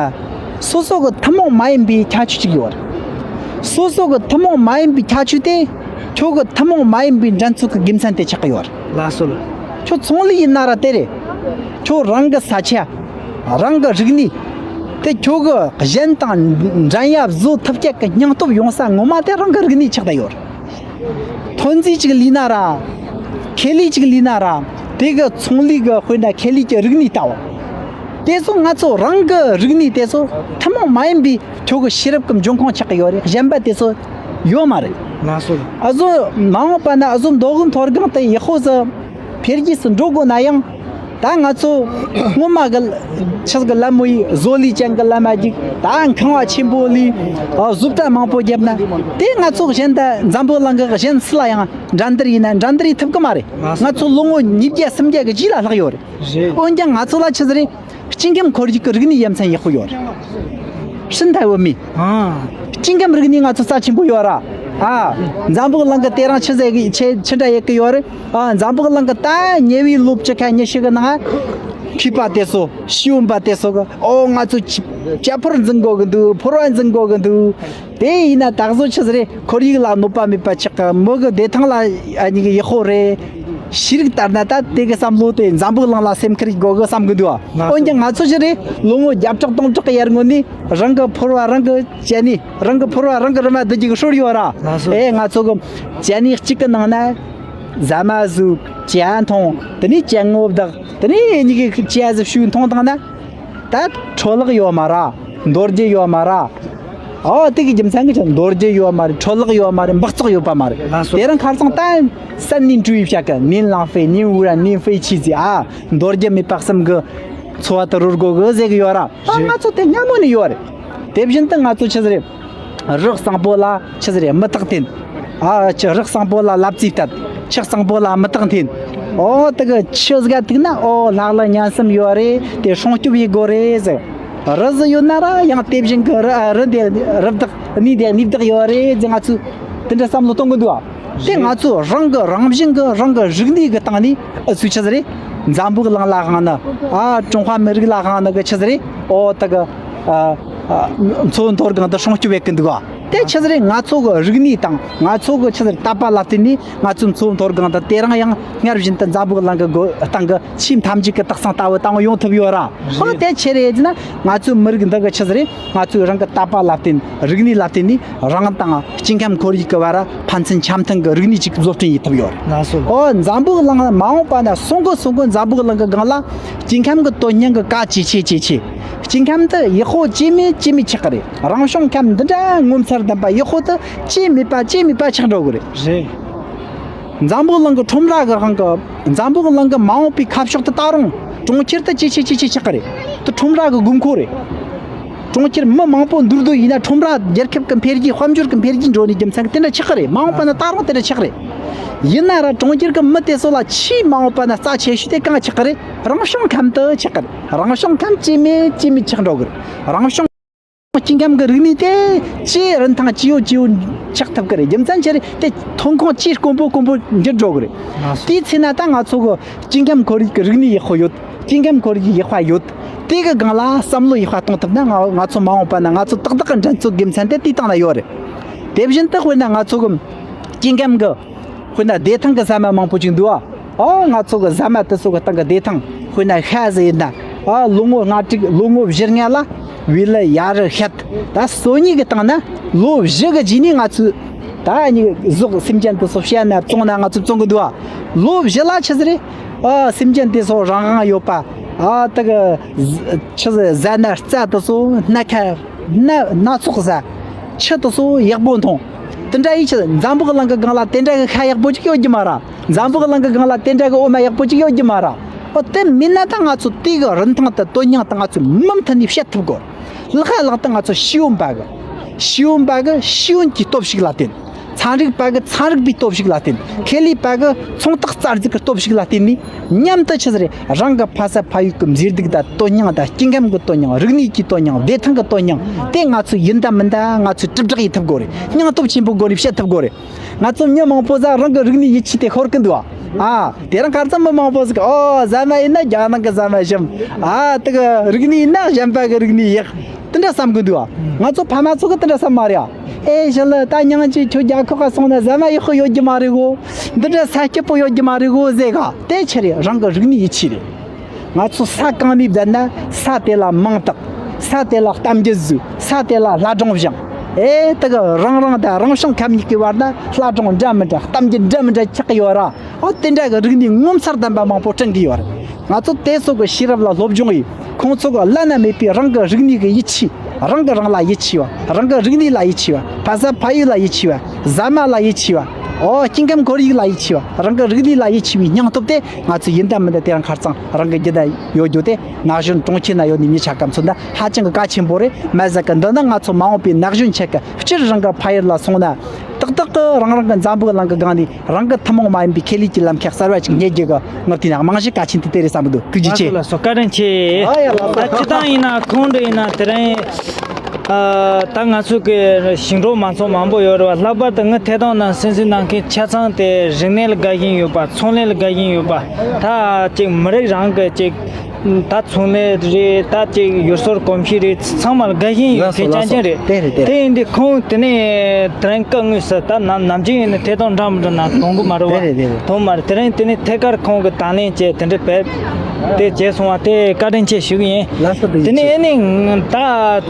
སོ་སོ་གི་ཐུན་མོང་མ་ཡིན་པའི་ཁྱད་ཆོས་ཅིག་ཡོད་རེད། སོ་སོ་གི་ཐུན་མོང་མ་ཡིན་པའི་ཁྱད་ཆོས་དེ་ཁྱོད་གི་ཐུན་མོང་མ་ཡིན་པའི་འགྲན་རྩོད་ཀྱི་དགེ་མཚན་དེ་ཆགས་ཀྱི་ཡོད་རེད། ལགས་སོ་ལགས། ཁྱོད་ཚོང་ལས་ཡིན་ན་ར་དེ་རེད། ཁྱོད་རང་གི་ས་ཆ། རང་གི་རིག་གནས་དེ་ཁྱོད་གི་གཞན་དང་འགྲན་ཡ་བཟོ་ཐུབ་ཀྱི་སྙིང་སྟོབས་ཡོང་ས་ངོ་མ་དེ་རང་གི་རིག་གནས་ཆགས་བསྡད་ཡོད་རེད། ཐོན་རྫས་ཅིག་ལས་ན་ར། ཁེ་ལས་ཅིག་ལས་ན་ར། དེ་གི་ཚོང་ལས་གི་དཔེར་ན་ཁེ་ལས་ཀྱི་རིག་གནས་ལྟ་བུ། དེ་ཚོ་ང་ཚོ་རང་གི་རིག་གནས་དེ་ཚོ་ཐུན་མོང་མ་ཡིན་པའི་ཁྱོད་གི་ཤེས་རབ་ཀྱི་འབྱུང་ཁུངས་ཆགས་ཀྱི་ཡོད་རེད། གཞན་པ་དེ་ཚོ་ཡོད་མ་རེད། ལགས་སོ། ཨ་ཟོ་མ་འོངས་པ་ན་ཨ་ཟོ་མདོ་དབུས་མཐོ་སྒང་དེ་ཡག་པོ་ཟིག་འཕེལ་རྒྱས་སུ་འགྲོ་དགོས་ན་ཡང་། ད་ང་ཚོ་སྔོན་མ་གི་ཆི་གི་ལམ་མོ་ཡི་བཟོ་ལས་ཅན་གི་ལམ་མ་ཅིག་ད་ཁང་བ་ཆེན་པོ་ལས་བཟོ་གྲྭ་མང་པོ་བརྒྱབ་ན། དེ་ང་ཚོ་གཞན་ད་འཛམ་བུ་གླིང་གི་གཞན་སུ་ལ་ཡང་འགྲན་བསྡུར་ཡིན་ན་འགྲན་བསྡུར་ཡིན་ཐུབ་གི་མ་རེད། ང་ཚོ་ལོ་ངོ་ཉིས་བརྒྱ་སུམ་བརྒྱ་གི་རྗེས་ལ་ལྷག་ཡོད་རེད། རེད། འོན་ཀྱང་ང་ཚོ་ལ་ཆི་ཟིག་རེད། སྐྱེ་ཁམས་ཁོར་ཡུག་གི་རིག་གནས་ཡ་མཚན་ཡག་པོ་ཡོད་རེད། ཧྲིན་ཐའེ་ཝུ་མི། ཨ། སྐྱེ་ཁམས་རིག་གནས་ང་ཚོ་རྩ་ཆེན་པོ་ཡོད་ར། ཨ། འཛམ་བུ་གླིང་གི་དེ་རིང་ཆི་ཟེར་གི་ཆི་ཆི་འདྲ་ཡེད་གི་ཡོད་རེད། ཨ། འཛམ་བུ་གླིང་གི་ད་ཉེ་བའི་ལོ་བཅུ་ཁ་ཉི་ཤུ་གི་ནང་མཁས་པ་དེ་ཚོ་ཤེས་ཡོན་པ་དེ་ཚོ་གི་ཨོ་ང་ཚོ་ཅི་ཅ་ཕོར་འཛིན་དགོས་གི་འདུག་ཕོར་བ་འཛིན་དགོས་གི་འདུག་དེ་ཡིན་ན་ད་གཟོད་ཆི་ཟིག་རེད། ཁོར་ཡུག་ལ་གནོད་པ་མེད་པ་ཆགས་གི་མི་གི་བདེ་ཐང་ལ་ཨ་ནི་གི་ཡག་པོ་རེད། ཤེས་རིག་ལྟར་ན་ད་དེ་གི་བསམ་བློ་དེ་འཛམ་བུ་གླིང་ལ་སེམས་ཁུར་དགོས་གི་བསམ་གི་འདུག་ང་འོན་ཚོ་ཀྱང་ང་ཚོ་ཞིག་རེད། ལོ་ངོ་བརྒྱ་ཕྲག་སྟོང་ཕྲག་གི་ཡར་སྔོན་ནས་རང་གི་ཕོར་བ་རང་གི་ཅ་ནི་རང་གི་ཕོར་བ་རང་གི་རུ་མ་བསྡུ་རྒྱུ་གི་སྲོལ་ཡོད་ར། ང་ཚོ་ཨེ་ང་ཚོ་གི་ཅ་ནི་གཅིག་གི་ནང་ན་ཟ་མ་ཟོས། ཇ་འཐུང་། དེ་ནས་ཅ་དངོས་བདག་དེ་ནས་ཉི་གི་ཅ་ཟི་ཤུ་འཐུང་བཏང་ན། ད་འཕྲོ་བརླག་ཡོད་མ་ར། འདོར་རྒྱུ་ཡོད་མ་ར། ཨོ་དེ་གི་རྒྱུ་མཚན་གི་ཆ་འདོར་རྒྱུ་ཡོད་མ་རེད། འཕྲོ་བརླག་ཡོད་མ་རེད། འབག་བཙོག་ཡོད་པ་མ་རེད། ལགས་སོ། དེ་རིང་ཁ་སང་ད་三年主义བྱ་གི 零浪费零污染零废弃 ཟེར། ཨ། འདོར་རྒྱུ་མེད་པ་གསུམ་གི་འཚོ་བ་དེ་རོལ་དགོས་གི་ཟེར་གི་ཡོད་ར། ཨ། རེད། ང་ཚོ་དེ་སྔ་མོ་ནས་ཡོད་རེད། དེ་བཞིན་དུ་ང་ཚོ་ཆི་ཟེར། རི་གཙང་པོ་ལ་ཆི་ཟེར་མུ་ཏིག་འཐེན། ཨ། ཆུ་རི་གཙང་པོ་ལ་ལབ་རྩེ་བཏབ། ཆུ་གཙང་པོ་ལ་མུ་ཏིག་འཐེན། ཨོ་དེ་གི་ཆུ་ཟིག་ག་ཐུག་ན་ཨོ་ལྷག་ལ་ཉན་སེམས་ཡོད་རེད། དེ་སྲུང་སྐྱོབ་ཡེད་དགོས་རེད་ཟེར། རི་ཟིག་ཡོད་ན་ར་ཡང་དེ་བཞིན་གི་རི་རི་འདི་རི་བདག་གནས་འདི་གནས་བདག་ཡོད་རེད་ཟེར། ང་ཚོས་དེ་འདྲ་བསམ་བློ་གཏོང་གི་འདུག་ཨ། དེ་ང་ཚོ་རང་གི་རང་བཞིན་གི་རང་གི་རིག་གནས་གི་སྟེང་ནས་ཨུ་ཚོས་ཆི་ཟེར་རེད། འཛམ་བུ་གླིང་ལ་དབང་ནི། ཨ། ཀྲུང་ཧྭ་མི་རིགས་ལ་དབང་ནི་གི་ཆི་ཟེར་རེད། ཨོ་དེ་གི། ཨ། ཨ། མཚོ་བོད་མཐོ་སྒང་དུ་སྲུང་སྐྱོབ་བྱེད་ཀྱི་འདུག་ག་དེ་ཆི་ཟེར་རེད། ང་ཚོ་གི་རིག་གནས་དང་ང་ཚོ་གི་ཆི་ཟེར་དད་པ་ལ་བརྟེན་ནས་ང་ཚོའི་མཚོ་བོད་མཐོ་སྒང་དུ་དེ་རིང་ཡང་སྔར་བཞིན་དུ་འཛམ་བུ་གླིང་གི་སྒོ་སྟེང་གི་ཆེས་མཐའ་མཇུག་གི་རྟགས་མཚན་ལྟ་བུ་དང་ཡོང་ཐུབ་ཡོད་ར། ཨོ་དེ་ཆི་རེད་ཟེར་ན་ང་ཚོའི་མི་རིགས་འདི་གི་ཆི་ཟེར་རེད། ང་ཚོའི་རང་གི་དད་པ་ལ་བརྟེན། རིག་གནས་ལ་བརྟེན་ནས་རང་དང་སྐྱེ་ཁམས་ཁོར་ཡུག་གི་བར་ཕན་ཚུན་འཆམ་མཐུན་གྱི་རིག་གནས་ཅིག་བཟོ་སྐྲུན་ཡེད་ཐུབ་ཡོད་རེད། ལགས་སོ། ཨོ་འཛམ་བུ་གླིང་མ་འོངས་པ་ན་སོང་གི་སོང་གི་འཛམ་བུ་གླིང་གི་སྒང་ལ་སྐྱེ་ཁམས་ཀྱི་དོན་སྙིང་གི་གལ་ཆེ་ཆེ་ཆེ་ཆེ། སྐྱེ་ཁམས་དེ་ཡག་པོ་ཅི་མེད་ཅི་མེད་ཆགས་ཀྱི་རེད། རང་བྱུང་ཁམས་འདི་འདྲ་ངོ་མཚར་ལྡན་པ་ཡག་པོ་དེ་ཅི་མེད་པ་ཅི་མེད་པ་ཆགས་འགྲོ་གི་རེད། རེད། འཛམ་བུ་གླིང་གི་ཁྲོམ་ར་གི་དབང་གིས་འཛམ་བུ་གླིང་གི་མ་འོངས་པའི་ཁ་ཕྱོགས་དེ་ད་རུང་གྲོང་ཁྱེར་དེ་ཇེ་ཆེ་ཇེ་ཆེ་ཆགས་ཀྱི་རེད། དེ་ཁྲོམ་ར་གི་དགོས་མཁོ་རེད། གྲོང་ཁྱེར་མི་མང་པོ་འདུས་སྡོད་ཡིན་ན་ཁྲོམ་ར་རྒྱལ་ཁབ་ཀྱི་འཕེལ་རྒྱས་དཔལ་འབྱོར་གྱི་འཕེལ་རྒྱས་འགྲོ་ནས་རྒྱུ་མཚན་གྱིས་དེ་འདྲ་ཆགས་ཀྱི་རེད། མ་འོངས་པ་ན་ད་རུང་དེ་འདྲ་ཆགས་ཀྱི་རེད། ཡིན་ན་ར་གྲོང་ཁྱེར་གྱི་མི་དེ་ཚོ་ལ་ཆེས་མ་འོངས་པ་ན་རྩ་ཆེ་ཤོས་དེ་གང་ཆགས་ཀྱི་རེད། རང་བྱུང་ཁམས་དེ་ཆགས་ཀྱི་རེད། རང་བྱུང་ཁམས་ཇེ་མེད་ཇེ་མེད་ཆགས་འགྲོ་གི་རེད། རང་བྱུང་སྐྱེ་ཁམས་ཀྱི་རིག་གནས་དེ་ཆེས་རིན་ཐང་ཆེ་བོ་ཆེ་བོ་ཆགས་ཐུབ་ཀྱི་རེད། རྒྱུ་མཚན་ཅི་རེད། དེ་ཐོན་ཁུངས་ཆེས་དཀོན་པོ་དཀོན་པོ་འགྱུར་འགྲོ་གི་རེད། ལགས་སོ། དེའི་ཚེ་ན་ད་ང་ཚོ་གི་སྐྱེ་ཁམས་ཁོར་ཡུག་གི་རིག་གནས་ཡག་པོ་ཡོད། སྐྱེ་ཁམས་ཁོར་ཡུག་ཡག་པ་ཡོད། དེ་གི་སྒང་ལ་བསམ་བློ་ཡག་པ་གཏོང་ཐུབ་ན་ང་ང་ཚོ་མ་འོངས་པ་ན་ང་ཚོ་ཏག་ཏག་གི་འགྲན་རྩོད་དགེ་མཚན་དེ་དེའི་སྟེང་ན་ཡོད་རེད། དེ་བཞིན་དུ་དཔེར་ན་ང་ཚོ་གི་སྐྱེ་ཁམས་ཀྱི་དཔེར་ན་བདེ་ཐང་གི་ཟ་མ་མང་པོ་ཅིག་འདུག་ཨ། ཨ། ང་ཚོ་གི་ཟ་མ་དེ་ཚོ་གི་སྟེང་གི་བདེ་ཐང་དཔེར་ན་ཤ་ཟེར་ཡིན་ན། ཨ། ལོ་ངོ་ལྔ་དྲུག་ལོ་ངོ་བཞི་ལྔ་ལ་བི་ལི་ཡ་རི་ཤད་ད་སོ་གཉིས་ཀྱི་སྟེང་ན་ལོ་བཞི་གི་རྗེས་ནས་ང་ཚོས་ད་ནི་ཟོག་སེམས་ཅན་དེ་ཚོ་བཤས་ན་བཙོང་ན་ང་ཚོས་བཙོང་གི་འདུག་ཨ། ལོ་བཞི་ལ་ཆི་ཟེར་རེད། ཨ། སེམས་ཅན་དེ་ཚོ་རང་དབང་ཡོད་པ། ཨ། དེ་གི་ཆི་ཟེར་ཟ་ན་རྩྭ་དེ་ཚོ་སྣ་ཁ་སྣ་སྣ་ཚོགས་ཟ། ཆུ་དེ་ཚོ་ཡག་པོ་འཐུང་། དེ་འདྲ་ཡིན་ཕྱིར་འཛམ་བུ་གླིང་གི་སྒང་ལ་དེ་འདྲ་གི་ཤ་ཡག་པོ་ཅིག་ཡོད་རྒྱུ་མ་རེད། འཛམ་བུ་གླིང་གི་སྒང་ལ་དེ་འདྲ་གི་འོ་མ་ཡག་པོ་ཅིག་ཡོད་རྒྱུ་མ་རེད། ཨོ་དེ་མིན་ན་ད་ང་ཚོ་དེ་གི་རིན་ཐང་དང་དོན་སྙིང་དང་ང་ཚོས་མུ་མཐུད་ནས་བཤད་ཐུབ་དགོས། ལྷག་ལྷག་ཏུ་ང་ཚོ་ཤེས་ཡོན་པ་གི་ཤེས་ཡོན་པ་གི་ཤེས་ཡོན་གྱི་སྟོབས་ཤུགས་ལ་བརྟེན། ཚན་རིག་པ་གི་ཚན་རིག་པའི་སྟོབས་ཤུགས་ལ་བརྟེན། ཁེ་ལས་པ་གི་ཚོང་རྟགས་གསར་འཛུགས་ཀྱི་སྟོབས་ཤུགས་ལ་བརྟེན་ནས་མཉམ་དུ་ཆི་ཟེར་རང་གི་ཕ་ས་ཕ་ཡུལ་གྱི་མཛེས་སྡུག་དང་དོན་སྙིང་དང་སྐྱེ་ཁམས་ཀྱི་དོན་སྙིང་། རིག་གནས་ཀྱི་དོན་སྙིང་། བདེ་ཐང་གི་དོན་སྙིང་དེ་ང་ཚོས་ཡིན་ད་མིན་ད་ང་ཚོས་དྲིལ་བསྒྲགས་ཡེད་ཐུབ་དགོས་རེད། སྙིང་སྟོབས་ཆེན་པོའི་སྒོ་ནས་བཤད་ཐུབ་དགོས་རེད། ང་ཚོ་མི་མང་པོ་ཟིག་རང་གི་རིག་གནས་ཡིད་ཆེས་དེ་ཤོར་གི་འདུག་ཨ། ཨ། དེ་རིང་ཁ་སང་མི་མང་པོ་ཟིག་ཨོ་ཟ་མ་ཡིན་ན་རྒྱ་ནག་གི་ཟ་མ་ཞིམ། ཨ། དེ་གི་རིག་གནས་ཡིན་ན་གཞན་པ་གི་རིག་གནས་ཡག་དེ་འདྲ་བསམ་གི་འདུག་ཨ། ང་ཚོ་ཕ་མ་ཚོ་གི་དེ་འདྲ་བསམ་མ་རེད་ཨ། ཨེ་ཞི་ལི་ད་མྱང་ཅིག་ཁྱོད་རྒྱ་ཁོག་ག་སོང་ན་ཟ་མ་ཡག་པོ་ཡོད་རྒྱུ་མ་རེད་གོ། འདི་འདྲ་ས་སྐྱིད་པོ་ཡོད་རྒྱུ་མ་རེད་གོ་ཟེར་ག་དེ་ཆི་རེད། རང་གི་རིག་གནས་ཡིད་ཆེས་རེད། ང་ཚོ་ས་གང་ནས་བསྡད་ན་ས་དེ་ལ་མིང་བཏགས། ས་དེ་ལ་གཏམ་རྒྱུད་བཟོས། ས་དེ་ལ་སླར་སྦྱོང་སྦྱངས། ཨེ་དེ་གི་རང་རང་དང་རང་བྱུང་ཁམས་གཉིས་ཀྱི་བར་ན་སླར་སྦྱོང་འདྲ་མི་འདྲ་གཏམ་རྒྱུད་འདྲ་མི་འདྲ་ཆགས་ཀྱི་ཡོད་ར། ཨོ་དེ་འདྲ་གི་རིག་གནས་ངོ་མཚར་ལྡན་པ་མང་པོ་བསྐྲུན་གྱི་ཡོད་རེད། ང་ཚོ་དེ་ཚོ་གི་ཤེས་རབ་ལ་སློབ་སྦྱོང་ཡིས་ཁོང་ཚོ་གི་བླ་ན་མེད་པའི་རང་གི་རིག་གནས་ཀྱི་ཡིད་ཆེས། རང་གི་རང་ལ་ཡིད་ཆེས་པ། རང་གི་རིག་གནས་ལ་ཡིད་ཆེས་པ། ཕ་ས་ཕ་ཡུལ་ལ་ཡིད་ཆེས་པ། ཟ་མ་ལ་ཡིད་ཆེས་པ། ཨོ། སྐྱེ་ཁམས་ཁོར་ཡུག་ལ་ཡིད་ཆེས་པ། རང་གི་རིག་གནས་ལ་ཡིད་ཆེས་པའི་སྙིང་སྟོབས་དེ་ང་ཚོས་ཡིན་དང་མིན་དང་དེ་རིང་ཁ་རྩང་རང་གི་རྒྱུད་ན་ཡོད་རྒྱུ་དེ། ན་གཞོན་གྲོང་ཁྱེར་ན་ཡོད་ནི་མི་ཆ་ག་མཚོན་ན་ཧ་ཅང་གི་གལ་ཆེན་པོ་རེད། མ་ཟད་གི་འདི་ནི་ང་ཚོ་མ་འོངས་པའི་ན་གཞོན་ཆ་ག་སྤྱིར་རང་གི་ཕ་ཡུལ་ལ་སོང་ན་ཏག་ཏག་གི་རང་རང་གི་འཛམ་བུ་གླིང་གི་སྒང་ནས་རང་གི་ཐུན་མོང་མ་ཡིན་པའི་ཁེ་ལས་ཀྱི་ལམ་ཁ་གསར་བ་ཅིག་རྙེད་རྒྱུ་གི་ངག་དེ་ནས་རྨང་གཞི་གལ་ཆེན་དེ་དེ་རེད་བསམ་གི་འདུག་ཐུགས་རྗེ་ཆེ། ལགས་སོ། བཀའ་དྲིན་ཆེ། ཨ་ཡ། ལགས་སོ། ད་སྤྱི་བཏང་ཡིན་ན་ཁོང་འདྲ་ཡིན་ན་དེ་རིང་། ཨ། ད་ང་ཚོ་གི་ཞིང་འབྲོག་མང་ཚོགས་མང་པོ་ཡོད་རེད་བ། ལྷག་པར་དུ་ངའི་ཐད་གཏོང་ནང་སེམས་གསོ་གནང་མཁན་ཆ་ཚང་དེ་རིག་གནས་ལ་དགའ་བཞིན་ཡོད་པ། ཚོང་ལས་ལ་དགའ་བཞིན་ཡོད་པ། ད་ཅིག་མི་རིགས་རང་གི་ཅིག་ད་ཚོང་ལས་རེད། ད་ཅིག་ཡུལ་སྲོལ་གོམས་གཤིས་རེད། ཚང་མ་ལ་དགའ་བཞིན་ཡོད་མཁན་རྐྱང་རྐྱང་རེད། དེ་རེད། དེ་རེད། དེ་ཡིན་དུས་ཁོང་དེ་ནས་དེ་རིང་སྐབས་དངོས་སུ་ད་ནམ་ནམ་རྒྱུན་ཡིན་ན་ཐད་གཏོང་འདྲ་མི་འདྲ་ནང་གཏོང་གི་མ་རེད་བ། དེ་རེད། དེ་རེད། གཏོང་མ་རེད། དེ་རིང་དེ་ནས་ཐད་ཀར་ཁོང་གི་དང་ལེན་བྱས་དེ་འདྲ་བས་དེ་བྱས་སོང་བ་དེ་བཀའ་དྲིན་ཆེ་ཞུ་གི་ཡིན། ལགས་སོ། དེ་ནས་ཨེ་ནི་ད།